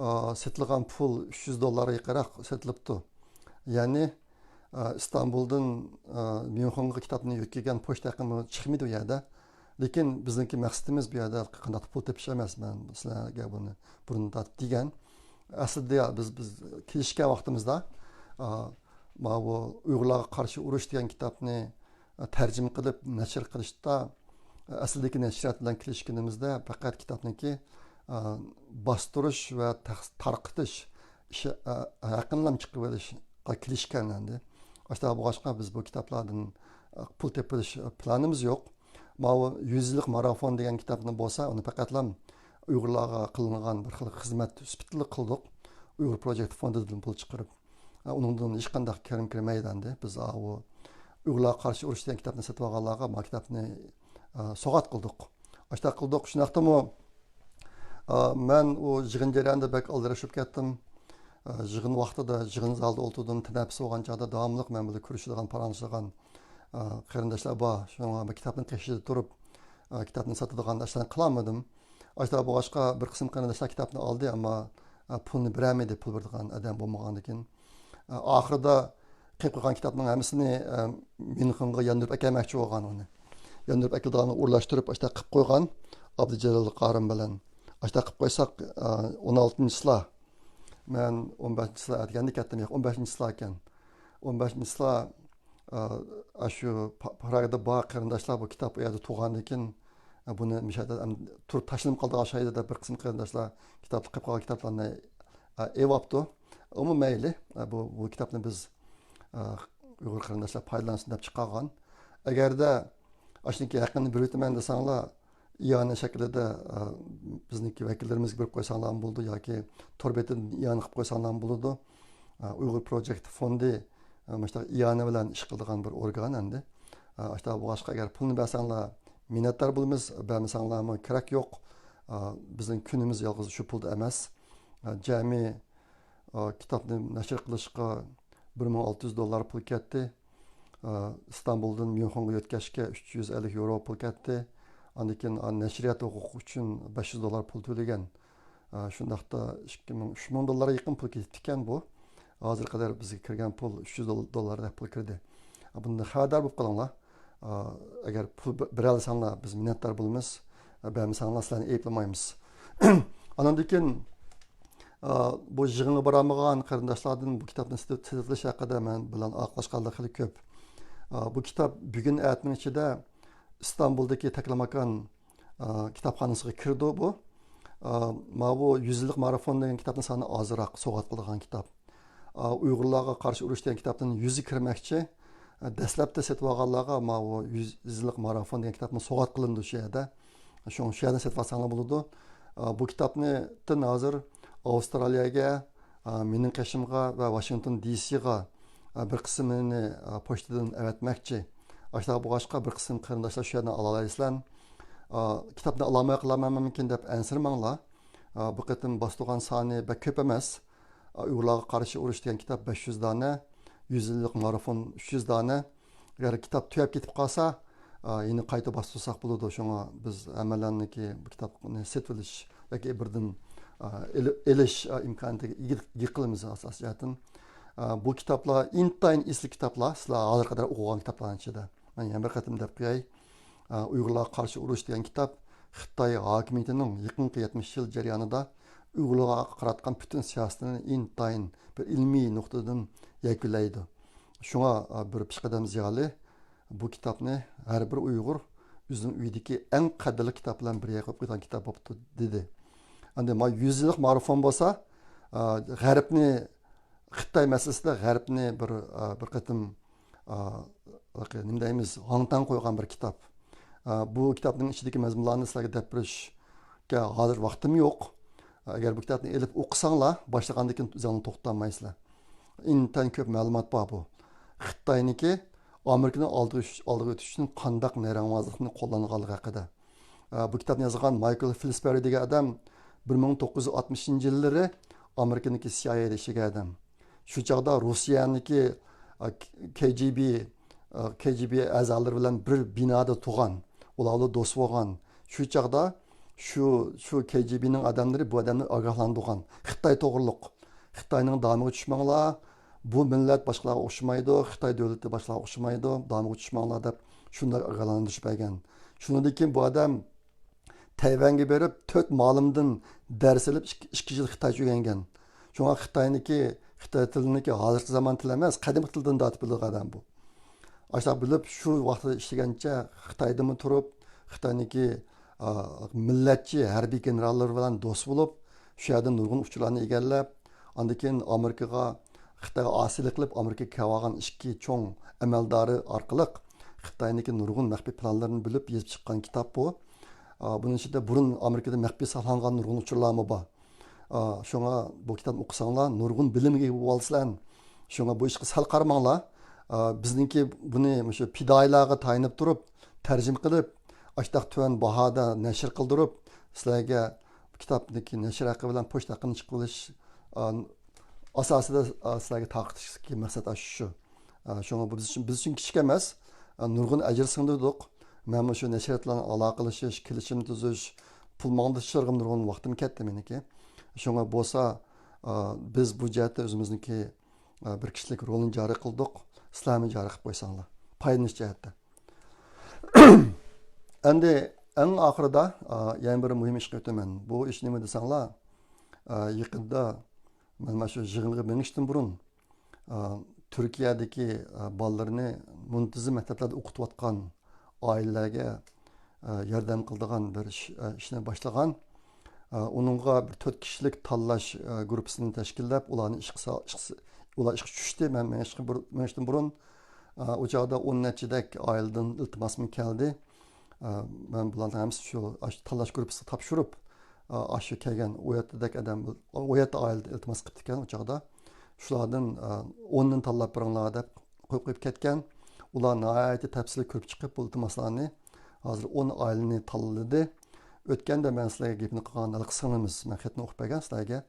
ئا، سېتىلغان پۇل ئۈچ يۈز دوللارغا يېقىنراق سېتىلىپتۇ. يەنى، ئا، ئىستانبۇلدىن، ئا، ميۇنخېنغا كىتابنى يۆتكىگەن پوچتا ھەققىمۇ چىقمىدى ئۇ يەردە. لېكىن بىزنىڭكى مەقسىتىمىز بۇ يەردە قانداق پۇل تېپىش ئەمەس، مەن سىلەرگە بۇنى بۇرۇن تارتىپ دېگەن. ئەسلىدە بىز، بىز كېلىشكەن ۋاقتىمىزدا، ئا، ماۋۇ ئۇيغۇرلارغا قارشى ئۇرۇش دېگەن كىتابنى، ئا، تەرجىمە قىلىپ نەشر قىلىشتا، ئا، ئەسلىدىكى نەشرىيات بىلەن كېلىشكىنىمىزدە پەقەت كىتابنىڭكى، ئا، باستۇرۇش ۋە تەخ-، تارقىتىش ئىشى، ئا، ھەققىنىلا چىقىرىۋېلىشقا كېلىشكەن ئەمدى. ئاشۇنداق بولغاچقا بىز بۇ كىتابلاردىن، ئا، پۇل تېپىۋېلىش، ئا، پىلانىمىز يوق. ماۋۇ يۈز يىللىق مارافون دېگەن كىتابنى بولسا، ئۇنى پەقەتلا ئۇيغۇرلارغا قىلىنغان بىر خىل خىزمەت سۈپىتىدىلا قىلدۇق. ئۇيغۇر پروجېكت فوندىدىن پۇل چىقىرىپ. ئۇنىڭدىن ھېچقانداق كىرىم كىرمەيدۇ ئەمدى. بىز ئۇ ئۇيغۇرلارغا قارشى ئۇرۇش دېگەن كىتابنى سېتىپ ئالغانلارغا ما كىتابنى سوغات قىلدۇق. ئاشتاق قىلدۇق. شۇنداقتىمۇ مەن ئۇ يىغىن جەريانىدا بەك ئالدىراش بولۇپ كەتتىم. يىغىن ۋاقتىدا يىغىن زالىدا ئولتۇردۇم. تەنەپپۇس بولغان چاغدا داۋاملىق مەن بىلەن كۆرۈشىدىغان، پاراڭلىشىدىغان قېرىنداشلار بار. شۇڭا مەن كىتابنىڭ قېشىدا تۇرۇپ كىتابنى ساتىدىغان ئىشلارنى قىلالمىدىم. ئاشۇنداق بولغاچقا بىر قىسىم قېرىنداشلار كىتابنى ئالدى، ئەمما پۇلنى بېرەلمىدى، پۇل بېرىدىغان ئادەم بولمىغاندىكىن. ئاخىرىدا قېلىپ قالغان كىتابنىڭ ھەممىسىنى ميۇنخېنغا ياندۇرۇپ ئەكەلمەكچى بولغان ئۇنى. ياندۇرۇپ ئەكېلىدىغاننى ئورۇنلاشتۇرۇپ ئاشۇنداق قىلىپ قويغان ئابدۇجېلىل قارىم بىلەن. ئاشۇنداق قىلىپ قويساق، ئون ئالتىنچى چىسلا، مەن ئون بەشىنچى چىسلا ئەتىگەندە كەتتىم، ياق، ئون بەشىنچى چىسلا ئىكەن. ئون بەشىنچى چىسلا ئاشۇ پراگدا بار قېرىنداشلار بۇ كىتاب ئۇ يەردە تۇرغاندىكىن، بۇنى مۇشۇ يەردە تۇرۇپ تاشلىنىپ قالىدىغان ئوخشايدۇ دەپ، بىر قىسىم قېرىنداشلار كىتابلىق قېلىپ قالغان كىتابلارنى ئېلىۋاپتۇ. ئۇمۇ مەيلى، بۇ، بۇ كىتابنى بىز، ئۇيغۇر قېرىنداشلار پايدىلانسۇن دەپ چىقارغان. ئەگەردە ئاشۇنىڭكى ھەققىنى بېرىۋېتىمەن دېسەڭلار، ئىئانە شەكلىدە، بىزنىڭكى ۋەكىللىرىمىزگە بېرىپ قويساڭلارمۇ بولىدۇ ياكى تور بېتىدىن ئىئانە قىلىپ قويساڭلارمۇ بولىدۇ. ئۇيغۇر پروجېكت فوندى مۇشۇنداق ئىئانە بىلەن ئىش قىلىدىغان بىر ئورگان ئەمدى. ئاشۇنداق بولغاچقا، ئەگەر پۇلنى بەرسەڭلار مىننەتدار بولىمىز، بەرمىسەڭلارمۇ كېرەك يوق. بىزنىڭ كۈنىمىز يالغۇز شۇ پۇلدا ئەمەس. جەمئىي ئا، كىتابنى نەشر قىلىشقا بىر مىڭ ئالتە يۈز دوللار پۇل كەتتى. ئا، ئىستانبۇلدىن ميۇنخېنغا يۆتكەشكە ئۈچ يۈز ئەللىك يورو پۇل كەتتى. ئاندىن كېيىن، ئا، نەشرىيات ھوقۇقى ئۈچۈن بەش يۈز دوللار پۇل تۆلىگەن. ئا، شۇنداقتا ئىككى مىڭ، ئۈچ مىڭ دوللارغا يېقىن پۇل كېتىپتىكەن بۇ. ھازىرغا قەدەر بىزگە كىرگەن پۇل ئۈچ يۈز دول-، دوللاردەك پۇل كىردى. ئا، بۇندىن خەۋەردار بولۇپ قېلىڭلار. ئا، ئەگەر پۇل بە-، بېرەلىسەڭلار، بىز مىننەتدار بولىمىز. ئا، بەرمىسەڭلار، سىلەرنى ئەيىبلىمەيمىز. ئانىڭدىن كېيىن، ئا، بۇ يىغىنغا بارالمىغان قېرىنداشلاردىن بۇ كىتابنى سېتىپ، سېتىۋېلىش ھەققىدە مەن بىلەن ئالاقىلەشكەنلەر خېلى كۆپ. ئا، بۇ كىتاب بۈگۈن ئەتىنىڭ ئىچىدە ئىستانبۇلدىكى تەكلىماكان، ئا، كىتابخانىسىغا كىرىدۇ بۇ. ئا، ماۋۇ يۈز يىللىق مارافون دېگەن كىتابنىڭ سانى ئازراق، سوغات قىلىدىغان كىتاب. ئا، ئۇيغۇرلارغا قارشى ئۇرۇش دېگەن كىتابتىن يۈزى كىرمەكچى. ئا، دەسلەپتە سېتىۋالغانلارغا ماۋۇ يۈز يىللىق مارافون دېگەن كىتابمۇ سوغات قىلىنىدۇ شۇ يەردە. شۇڭا شۇ يەردىن سېتىۋالساڭلار بولىدۇ. ئا، بۇ كىتابنى دىن ھازىر ئاۋسترالىيەگە، ئا، مېنىڭ قېشىمغا ۋە ۋاشىنگتون دى سىغا، ئا، بىر قىسمىنى، ئا، پوچتىدىن ئەۋەتمەكچى. ئاشۇنداق بولغاچقا، بىر قىسىم قېرىنداشلار شۇ يەردىن ئالالايسىلەر. ئا، كىتابنى ئالالايمەن مۇمكىن دەپ ئەنسىرىمەڭلار. ئا، بۇ قېتىم باستۇرغان سانى بەك كۆپ ئەمەس. ئۇيغۇرلارغا قارشى ئۇرۇش دېگەن كىتاب بەش يۈز دانە، يۈز يىللىق مارافون ئۈچ يۈز دانە. ئەگەر كىتاب تۈگەپ كېتىپ قالسا، يەنە قايتا باستۇرساق بولىدۇ. شۇڭا بىز ھەممەيلەننىڭكى بۇ كىتابنى سېتىۋېلىش ياكى بىردىن ئېلىش ئىمكانىيىتىگە ئىگە قىلىمىز ئاساسىي جەھەتتىن. بۇ كىتابلار ئىنتايىن ئېسىل كىتابلار، سىلەر ھازىرغا قەدەر ئوقۇغان كىتابلارنىڭ ئىچىدە. مەن يەنە بىر قېتىم دەپ قوياي. ئۇيغۇرلارغا قارشى ئۇرۇش دېگەن كىتاب خىتاي ھاكىمىيىتىنىڭ يېقىنقى يەتمىش يىل جەريانىدا ئۇيغۇرلارغا قاراتقان پۈتۈن سىياسىتىنى ئىنتايىن بىر ئىلمىي نۇقتىدىن يەكۈنلەيدۇ. شۇڭا، ئا، بىر پېشقەدەم زىيالىي بۇ كىتابنى ھەر بىر ئۇيغۇر ئۆزىنىڭ ئۆيىدىكى ئەڭ قەدىرلىك كىتاب بىلەن بىر يەرگە قويۇپ قويىدىغان كىتاب بوپتۇ، دېدى. ئەمدى ما يۈز يىللىق مارافون بولسا، ئا، غەربنى خىتاي مەسىلىسىدە غەربنى بىر، ئا، بىر قېتىم، ئا، نېمە دەيمىز، ھاڭ-تاڭ قويغان بىر كىتاب. ئا، بۇ كىتابنىڭ ئىچىدىكى مەزمۇنلارنى سىلەرگە دەپ بېرىشكە ھازىر ۋاقتىم يوق. ئا، ئەگەر بۇ كىتابنى ئېلىپ ئوقۇساڭلار، باشلىغاندىن كېيىن ئۆزۈڭلار توختىمايسىلەر. ئىنتايىن كۆپ مەلۇمات بار بۇ. خىتاينىڭكى ئامېرىكىنىڭ ئالدىغا ئۆتۈش، ئالدىغا ئۆتۈش ئۈچۈن قانداق نەرەڭۋازلىقنى قوللانغانلىقى ھەققىدە. ئا، بۇ كىتابنى يازغان مايكل فىلسبېرى دېگەن ئادەم بىر مىڭ توققۇز يۈز ئاتمىشىنچى يىللىرى ئامېرىكىنىڭكى سىئايئېدا ئىشلىگەن ئادەم. شۇ چاغدا روسىيەنىڭكى، ئا، كې جې بې، ئا، كې جې بې ئەزالىرى بىلەن بىر بىنادا تۇرغان، ئۇلار بىلەن دوست بولغان. شۇ چاغدا شۇ، شۇ كې جې بېنىڭ ئادەملىرى بۇ ئادەمنى ئاگاھلاندۇرغان. خىتاي توغرۇلۇق. خىتاينىڭ دامىغا چۈشمەڭلار، بۇ مىللەت باشقىلارغا ئوخشىمايدۇ، خىتاي دۆلىتى باشقىلارغا ئوخشىمايدۇ، دامىغا چۈشمەڭلار دەپ شۇنداق ئاگاھلاندۇرۇش بەرگەن. شۇنىڭدىن كېيىن بۇ ئادەم تەيۋەنگە بېرىپ، تۆت مۇئەللىمدىن دەرس ئېلىپ، ئىككى، ئىككى يىل خىتايچە ئۆگەنگەن. شۇڭا خىتاينىڭكى، خىتاي تىلىنىڭكى ھازىرقى زامان تىلى ئەمەس، قەدىمكى تىلدىن تارتىپ بىلىدىغان ئادەم بۇ. ئاشۇنداق بىلىپ، شۇ ۋاقىتتا ئىشلىگەنچە خىتايدىمۇ تۇرۇپ، خىتاينىڭكى، ئا، مىللەتچى ھەربىي گېنېراللىرى بىلەن دوست بولۇپ، شۇ يەردىن نۇرغۇن ئۇچۇرلارنى ئىگىلەپ، ئاندىن كېيىن ئامېرىكىغا، خىتايغا ئاسىيلىق قىلىپ، ئامېرىكىغا كېلىۋالغان ئىككى چوڭ ئەمەلدارى ئارقىلىق خىتاينىڭكى نۇرغۇن مەخپىي پىلانلىرىنى بىلىپ يېزىپ چىققان كىتاب بۇ. ئا، بۇنىڭ ئىچىدە بۇرۇن ئامېرىكىدا مەخپىي ساقلانغان نۇرغۇن ئۇچۇرلارمۇ بار. ئا، شۇڭا بۇ كىتابنى ئوقۇساڭلار، نۇرغۇن بىلىمگە ئىگە بولىسىلەر. شۇڭا بۇ ئىشقا سەل قارىماڭلار. ئا، بىزنىڭكى بۇنى مۇشۇ پىدائىيلارغا تايىنىپ تۇرۇپ، تەرجىمە قىلىپ، ئاشتاق تۆۋەن باھادا نەشر قىلدۇرۇپ، سىلەرگە بۇ كىتابنىڭكى نەشر ھەققى بىلەن پوچتا ھەققىنى چىقىۋېلىش، ئا، ئاساسىدا، ئا، سىلەرگە تارقىتىشتىكى مەقسەت ئاشۇ شۇ. ئا، شۇڭا بۇ بىز ئۈچۈن، بىز ئۈچۈن كىچىك ئەمەس. ئا، نۇرغۇن ئەجىر سىڭدۈردۇق. مەنمۇ شۇ نەشرىياتلار بىلەن ئالاقىلىشىش، كېلىشىم تۈزۈش، پۇل ماڭدۇرۇشلارغا نۇرغۇن ۋاقتىم كەتتى مېنىڭكى. شۇڭا بولسا، ئا، بىز بۇ جەھەتتە ئۆزىمىزنىڭكى، ئا، بىر كىشىلىك رولىنى جارى قىلدۇق. سىلەرمۇ جارى قىلىپ قويساڭلار. پايدىلىنىش جەھەتتە. ئەمدى ئەڭ ئاخىرىدا، ئا، يەنە بىر مۇھىم ئىشقا ئۆتىمەن. بۇ ئىش نېمە دېسەڭلار، ئا، يېقىندا مەن مانا شۇ يىغىنغا مېڭىشتىن بۇرۇن، ئا، تۈركىيەدىكى، ئا، بالىلىرىنى مۇنتىزىم مەكتەپلەردە ئوقۇتۇۋاتقان ئائىلىلەرگە، ئا، ياردەم قىلىدىغان بىر ئىش، ئا، ئىشنى باشلىغان. ئا، ئۇنىڭغا بىر تۆت كىشىلىك تاللاش، ئا، گۇرۇپپىسىنى تەشكىللەپ، ئۇلارنى ئىشقا سا-، ئىشقا س-، ئۇلار ئىشقا چۈشتى. مەن مېڭىشقا بۇر-، مېڭىشتىن بۇرۇن، ئا، ئۇ چاغدا ئون نەچچىدەك ئائىلىدىن ئىلتىماسمۇ كەلدى. ئا، مەن بۇلارنىڭ ھەممىسىنى شۇ، ئاشۇ تاللاش گۇرۇپپىسىغا تاپشۇرۇپ، ئا، ئاشۇ كەلگەن ئون يەتتىدەك ئادەم، ئون يەتتە ئائىلە ئىلتىماس قىپتىكەن ئۇ چاغدا. شۇلاردىن، ئا، ئوننى تاللاپ بېرىڭلار دەپ قويۇپ، قويۇپ كەتكەن. ئۇلار ناھايىتى تەپسىلىي كۆرۈپ چىقىپ، بۇ ئىلتىماسلارنى ھازىر ئون ئائىلىنى تاللىدى. ئۆتكەندە مەن سىلەرگە گېپىنى قىلغان ھېلىقى سىڭلىمىز، مەن خەتنى ئوقۇپ بەرگەن سىلەرگە.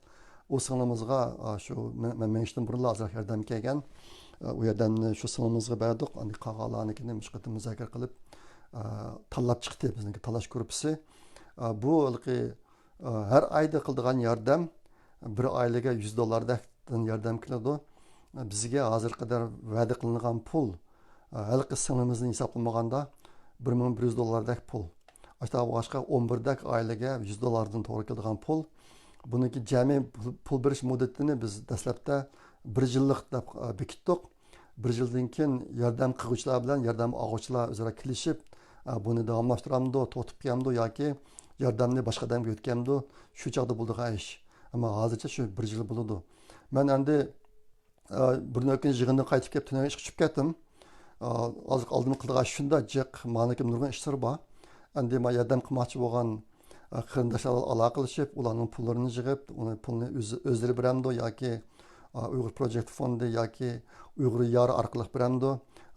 ئۇ سىڭلىمىزغا، ئا، شۇ مەن، مەن مېڭىشتىن بۇرۇنلا ئازراق ياردەم كەلگەن. ئا، ئۇ ياردەمنى شۇ سىڭلىمىزغا بەردۇق. ئاندىن قالغانلارنىڭكىنى مۇشۇ قېتىم مۇزاكىرە قىلىپ، ئا، تاللاپ چىقتى بىزنىڭكى تاللاش گۇرۇپپىسى. ئا، بۇ ھېلىقى، ئا، ھەر ئايدا قىلىدىغان ياردەم بىر ئائىلىگە يۈز دوللاردەك ياردەم كېلىدۇ. بىزگە ھازىرغا قەدەر ۋەدە قىلىنغان پۇل، ھېلىقى سىڭلىمىزنى ھېسابلىمىغاندا، بىر مىڭ بىر يۈز دوللاردەك پۇل. ئاشۇنداق بولغاچقا، ئون بىردەك ئائىلىگە يۈز دوللاردىن توغرا كېلىدىغان پۇل. بۇنىڭكى جەمئىي پۇل، پۇل بېرىش مۇددىتىنى بىز دەسلەپتە بىر يىللىق دەپ، ئە، بېكىتتۇق. بىر يىلدىن كېيىن ياردەم قىلغۇچىلار بىلەن ياردەم ئالغۇچىلار ئۆزئارا كېلىشىپ، ئە، بۇنى داۋاملاشتۇرامدۇ، توختىتىپ قويامدۇ ياكى ياردەمنى باشقا ئادەمگە يۆتكەمدۇ، شۇ چاغدا بولىدىغان ئىش. ئەمما ھازىرچە شۇ بىر يىل بولىدۇ. مەن ئەمدى ئا، بۇرۇن ئۆتكەن يىغىندىن قايتىپ كېلىپ، تۈنۈگۈن ئىشقا چۈشۈپ كەتتىم. ئا، ئازراق ئالدىن قىلىدىغان ئىش شۇنداق جىق، مانىكى نۇرغۇن ئىشلىرى بار. ئەمدى ما ياردەم قىلماقچى بولغان، ئا، قېرىنداشلار بىلەن ئالاقىلىشىپ، ئۇلارنىڭ پۇللىرىنى يىغىپ، ئۇنى پۇلنى ئۆز-، ئۆزلىرى بېرەمدۇ ياكى، ئا، ئۇيغۇر پروجېكت فوندى ياكى ئۇيغۇر يارى ئارقىلىق بېرەمدۇ؟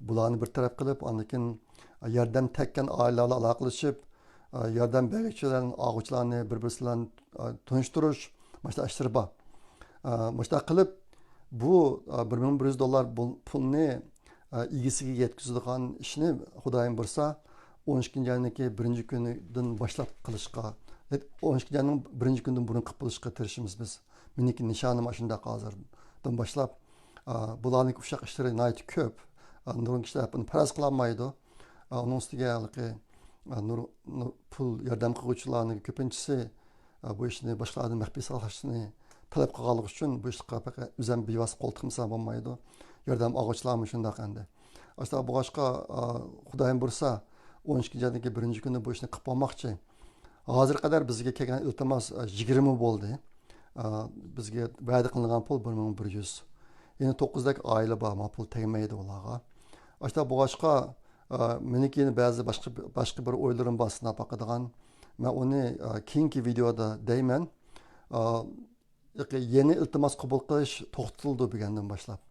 بۇلارنى بىر تەرەپ قىلىپ، ئاندىن كېيىن، ئا، ياردەم تەگكەن ئائىلىلەر بىلەن ئالاقىلىشىپ، ئا، ياردەم بەرگۈچى بىلەن ئالغۇچىلارنى بىر-بىرسى بىلەن، ئا، تونۇشتۇرۇش، مۇشۇنداق ئىشلىرى بار. ئا، مۇشۇنداق قىلىپ، بۇ، ئا، بىر مىڭ بىر يۈز دوللار بۇ پۇلنى، ئا، ئىگىسىگە يەتكۈزىدىغان ئىشنى خۇدايىم بۇيرۇسا، ئون ئىككىنچى ئاينىڭكى بىرىنچى كۈنىدىن باشلاپ قىلىشقا، ئون ئىككىنچى ئاينىڭ بىرىنچى كۈنىدىن بۇرۇن قىلىپ بولۇشقا تىرىشىمىز بىز. مېنىڭكى نىشانىم ئاشۇنداق ھازىردىن باشلاپ. ئا، بۇلارنىڭ ئۇششاق ئىشلىرى ناھايىتى كۆپ. ئا، نۇرغۇن كىشىلەر بۇنى پەرەز قىلالمايدۇ. ئا، ئۇنىڭ ئۈستىگە ھېلىقى، ئا، نۇر-، نۇر-، پۇل ياردەم قىلغۇچىلارنىڭ كۆپىنچىسى، ئا، بۇ ئىشنى باشقىلاردىن مەخپىي ساقلاشنى تەلەپ قىلغانلىقى ئۈچۈن بۇ ئىشقا پەقەت ئۆزۈم بىۋاسىتە قول تىقمىسا بولمايدۇ. ياردەم ئالغۇچىلارمۇ شۇنداق ئەمدى. ئاشۇنداق بولغاچقا، ئا، خۇدايىم بۇيرۇسا، ئون ئىككىنچى ئايدىكى بىرىنچى كۈنى بۇ ئىشنى قىلىپ بولماقچى. ھازىرغا قەدەر بىزگە كەلگەن ئىلتىماس، ئا، يىگىرمە بولدى. ئا، بىزگە ۋەدە قىلىنغان پۇل بىر مىڭ بىر يۈز. يەنە توققۇزدەك ئائىلە بار، ما پۇل تەگمەيدۇ ئۇلارغا. ئاشۇنداق بولغاچقا، ئا، مېنىڭكى يەنە بەزى باشقا، باشقا بىر ئويلىرىم بار سىناپ باقىدىغان. مەن ئۇنى، ئا، كېيىنكى ۋىدېئودا دەيمەن. ئا، يېقى-، يېڭى ئىلتىماس قوبۇل قىلىش توختىتىلىدۇ بۈگۈندىن باشلاپ.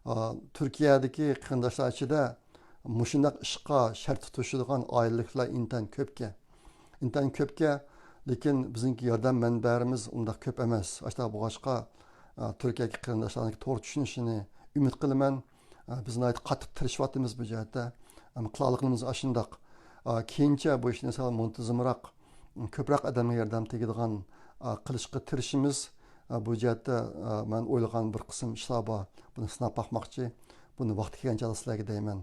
ئا، تۈركىيەدىكى قېرىنداشلار ئىچىدە مۇشۇنداق ئىشقا شەرت تۇتۇشىدىغان ئائىلىلىكلەر ئىنتايىن كۆپكەن. ئىنتايىن كۆپكەن، لېكىن بىزنىڭكى ياردەم مەنبەلىرىمىز ئۇنداق كۆپ ئەمەس. ئاشۇنداق بولغاچقا، ئا، تۈركىيەدىكى قېرىنداشلارنىڭكى توغرا چۈشىنىشىنى ئۈمىد قىلىمەن. ئا، بىز ناھايىتى قاتتىق تىرىشىۋاتىمىز بۇ جەھەتتە. ئەمما قىلالىغىنىمىز ئاشۇنداق. ئا، كېيىنچە بۇ ئىشنى سەل مۇنتىزىمراق، كۆپرەك ئادەمگە ياردەم تېگىدىغان، ئا، قىلىشقا تىرىشىمىز. ئا، بۇ جەھەتتە، ئا، مەن ئويلىغان بىر قىسىم ئىشلار بار. بۇنى سىناپ باقماقچى. بۇنى ۋاقتى كەلگەن چاغدا سىلەرگە دەيمەن.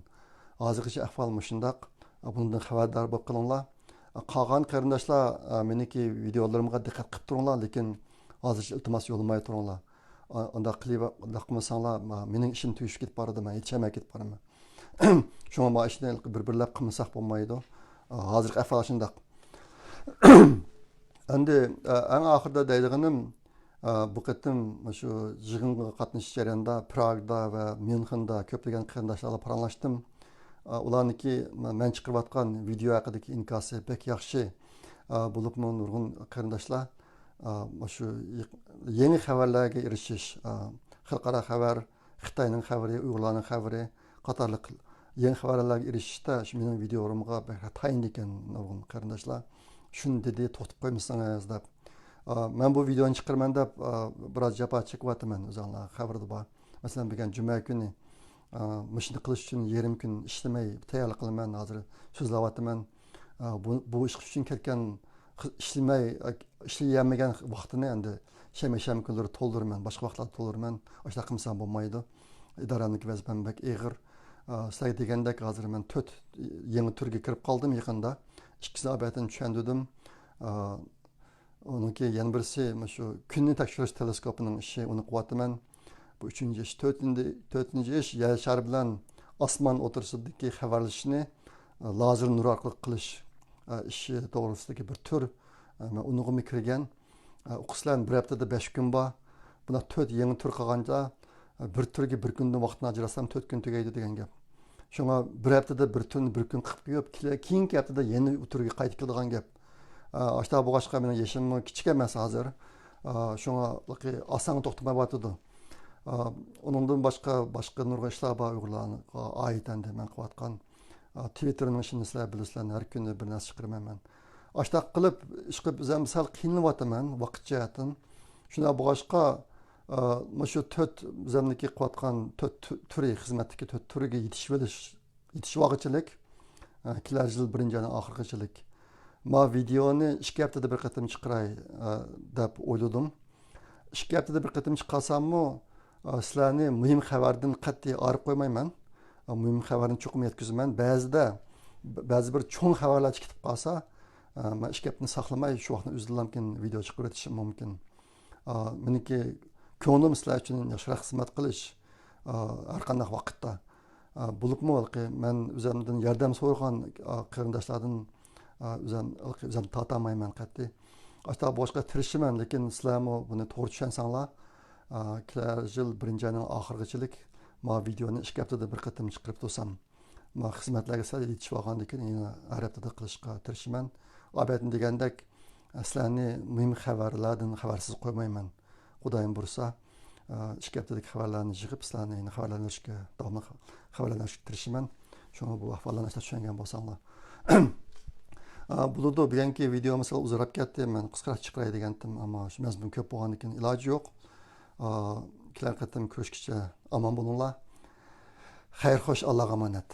ھازىرغىچە ئەھۋال مۇشۇنداق. ئا، بۇنىڭدىن خەۋەردار بولۇپ قېلىڭلار. ئا، قالغان قېرىنداشلار، ئا، مېنىڭكى ۋىدېئولىرىمغا دىققەت قىلىپ تۇرۇڭلار، لېكىن ھازىرچە ئىلتىماس يوللىماي تۇرۇڭلار. ئا، ئۇنداق قىلىۋ-، ئۇنداق قىلمىساڭلار، ما-، مېنىڭ ئىشىم تۈگىشىپ كېتىپ بارىدۇ، مەن يېتىشەلمەي كېتىپ بارىمەن. شۇڭا ما ئىشنى بىر-بىرلەپ قىلمىساق بولمايدۇ. ئا، ھازىرقى ئەھۋال شۇنداق. ئەمدى، ئا، ئەڭ ئاخىرىدا دەيدىغىنىم، ئا، بۇ قېتىم شۇ يىغىنغا قاتنىشىش جەريانىدا پراگدا ۋە ميۇنخېندا كۆپلىگەن قېرىنداشلار بىلەن پاراڭلاشتىم. ئا، ئۇلارنىڭكى مەن چىقىرىۋاتقان ۋىدېئو ھەققىدىكى ئىنكاسى بەك ياخشى. ئا، بولۇپمۇ نۇرغۇن قېرىنداشلار، ئا، مۇشۇ يېق-، يېڭى خەۋەرلەرگە ئېرىشىش، ئا، خەلقئارا خەۋەر، خىتاينىڭ خەۋىرى، ئۇيغۇرلارنىڭ خەۋىرى قاتارلىق يېڭى خەۋەرلەرگە ئېرىشىشتە شۇ مېنىڭ ۋىدېئولىرىمغا بەك تايىنىدىكەن نۇرغۇن قېرىنداشلار. شۇنى دېدى، توختاپ قويمىسىڭىز دەپ. ئا، مەن بۇ ۋىدېئونى چىقىرىمەن دەپ، ئا، بىراز جاپا چېكىۋاتىمەن، ئۆزۈڭلار خەۋىرىدە بار. مەسىلەن، بۈگۈن جۈمە كۈنى، ئا، مۇشۇنى قىلىش ئۈچۈن يېرىم كۈن ئىشلىمەي تەييارلىق قىلىمەن، ھازىر سۆزلەۋاتىمەن. ئا، بۇ، بۇ ئىش ئۈچۈن كەتكەن خ-، ئىشلىمەي، ئا، ئىشلىيەلمىگەن ۋاقتىنى ئەمدى شەنبە، يەكشەنبە كۈنلىرى تولدۇرىمەن، باشقا ۋاقىتلاردا تولدۇرىمەن. ئاشۇنداق قىلمىسام بولمايدۇ. ئىدارەمدىكى ۋەزىپەم بەك ئېغىر. ئا، سىلەرگە دېگەندەك، ھازىر مەن تۆت يېڭى تۈرگە كىرىپ قالدىم يېقىندا. ئىككىسىنى ئاۋۋالدىن چۈشەندۈردۈم. ئا، ئۇنىڭكى يەنە بىرسى مۇشۇ كۈننى تەكشۈرۈش تېلېسكوپىنىڭ ئىشى، ئۇنى قىلىۋاتىمەن. بۇ ئۈچىنچى ئىش. تۆتىنچى، تۆتىنچى ئىش، يەر شارى بىلەن ئاسمان ئوتتۇرىسىدىكى خەۋەرلىشىشنى، ئا، لازېر نۇر ئارقىلىق قىلىش، ئا، ئىشى توغرىسىدىكى بىر تۈر. ئا، مەن ئۇنىڭغىمۇ كىرگەن. ئا، ئۇقۇسىلەن بىر ھەپتىدە بەش كۈن بار. بۇنداق تۆت يېڭى تۈر قالغاندا، ئا، بىر تۈرگە بىر كۈندىن ۋاقىتنى ئاجراتسام، تۆت كۈن تۈگەيدۇ دېگەن گەپ. شۇڭا بىر ھەپتىدە بىر تۈرنى بىر كۈن قىلىپ قويۇپ، كېلە-، كېيىنكى ھەپتىدە يەنە ئۇ تۈرگە قايتا كېلىدىغان گەپ. ئا، ئاشتا بولغاچقا مېنىڭ يېشىممۇ كىچىك ئەمەس ھازىر. ئا، شۇڭا ئاسانغا توختىمايۋاتىدۇ. ئا، ئۇنىڭدىن باشقا، باشقا نۇرغۇن ئىشلار بار ئۇيغۇرلارغا ئائىت ئەمدى مەن قىلىۋاتقان. ئا، تىۋىتتېرنىڭ ئىشىنى سىلەر بىلىسىلەر، ھەر كۈنى بىر نەرسە چىقىرىمەن مەن. ئاشتاق قىلىپ، ئىشقىلىپ، ئۆزۈم سەل قىينىلىۋاتىمەن ۋاقىت جەھەتتىن. شۇنداق بولغاچقا، ئا، مۇشۇ تۆت ئۆزۈمنىڭكى قىلىۋاتقان تۆت تۈ-، تۈرى، خىزمەتتىكى تۆت تۈرىگە يېتىشىۋېلىش، يېتىشىۋالغۇچىلىك، ئا، كېلەر يىل بىرىنچى ئاينىڭ ئاخىرىغىچىلىك. ما ۋىدېئونى ئىككى ھەپتىدە بىر قېتىم چىقىراي، ئا، دەپ ئويلىدىم. ئىككى ھەپتىدە بىر قېتىم چىقارساممۇ، ئا، سىلەرنى مۇھىم خەۋەردىن قەتئىي ئايرىپ قويمايمەن. ئا، مۇھىم خەۋەرنى چوقۇم يەتكۈزىمەن. بەزىدە، بەزى بىر چوڭ خەۋەرلەر چىقىپ قالسا، ئا، مەن ئىككى ھەپتىنى ساقلىماي، شۇ ۋاقىتنىڭ ئۆزىدىلا مۇمكىن ۋىدېئو چىقىرىۋېتىشىم مۇمكىن. ئا، مېنىڭكى كۆڭلۈم سىلەر ئۈچۈن ياخشىراق خىزمەت قىلىش، ئا، ھەر قانداق ۋاقىتتا. ئا، بولۇپمۇ ھېلىقى مەن ئۆزۈمدىن ياردەم سورىغان، ئا، قېرىنداشلاردىن، ئا، ئۆزۈم، ھېلىقى ئۆزۈم تارتالمايمەن قەتئىي. ئاشتا بولغاچقا تىرىشىمەن، لېكىن سىلەرمۇ بۇنى توغرا چۈشەنسەڭلار، ئا، كېلەر يىل بىرىنچى ئاينىڭ ئاخىرىغىچىلىك ما ۋىدېئونى ئىككى ھەپتىدە بىر قېتىم چىقىرىپ تۇرسام، ما خىزمەتلەرگە سەل يېتىشىۋالغاندىن كېيىن يەنە ھەر ھەپتىدە قىلىشقا تىرىشىمەن. ئابەتتىن دېگەندەك، سىلەرنى مۇھىم خەۋەرلەردىن خەۋەرسىز قويمايمەن. خۇدايىم بۇيرۇسا، ئىككى ھەپتىدىكى خەۋەرلەرنى يىغىپ، سىلەرنى يەنە خەۋەرلەندۈرۈشكە، داۋاملىق خەۋەرلەندۈرۈشكە تىرىشىمەن. شۇڭا بۇ ئەھۋاللارنى ئاشتا چۈشەنگەن بولساڭلار. ئا، بولىدۇ، بۈگۈنكى ۋىدېئو مەسىلەن ئۇزىراپ كەتتى. مەن قىسقىراق چىقىراي دېگەنتىم، ئەمما شۇ مەزمۇن كۆپ بولغاندىكىن ئىلاجى يوق. ئا، كېلەر قېتىم كۆرۈشكىچە ئامان بولۇڭلار. خەير خوش، ئاللاغا ئامانەت.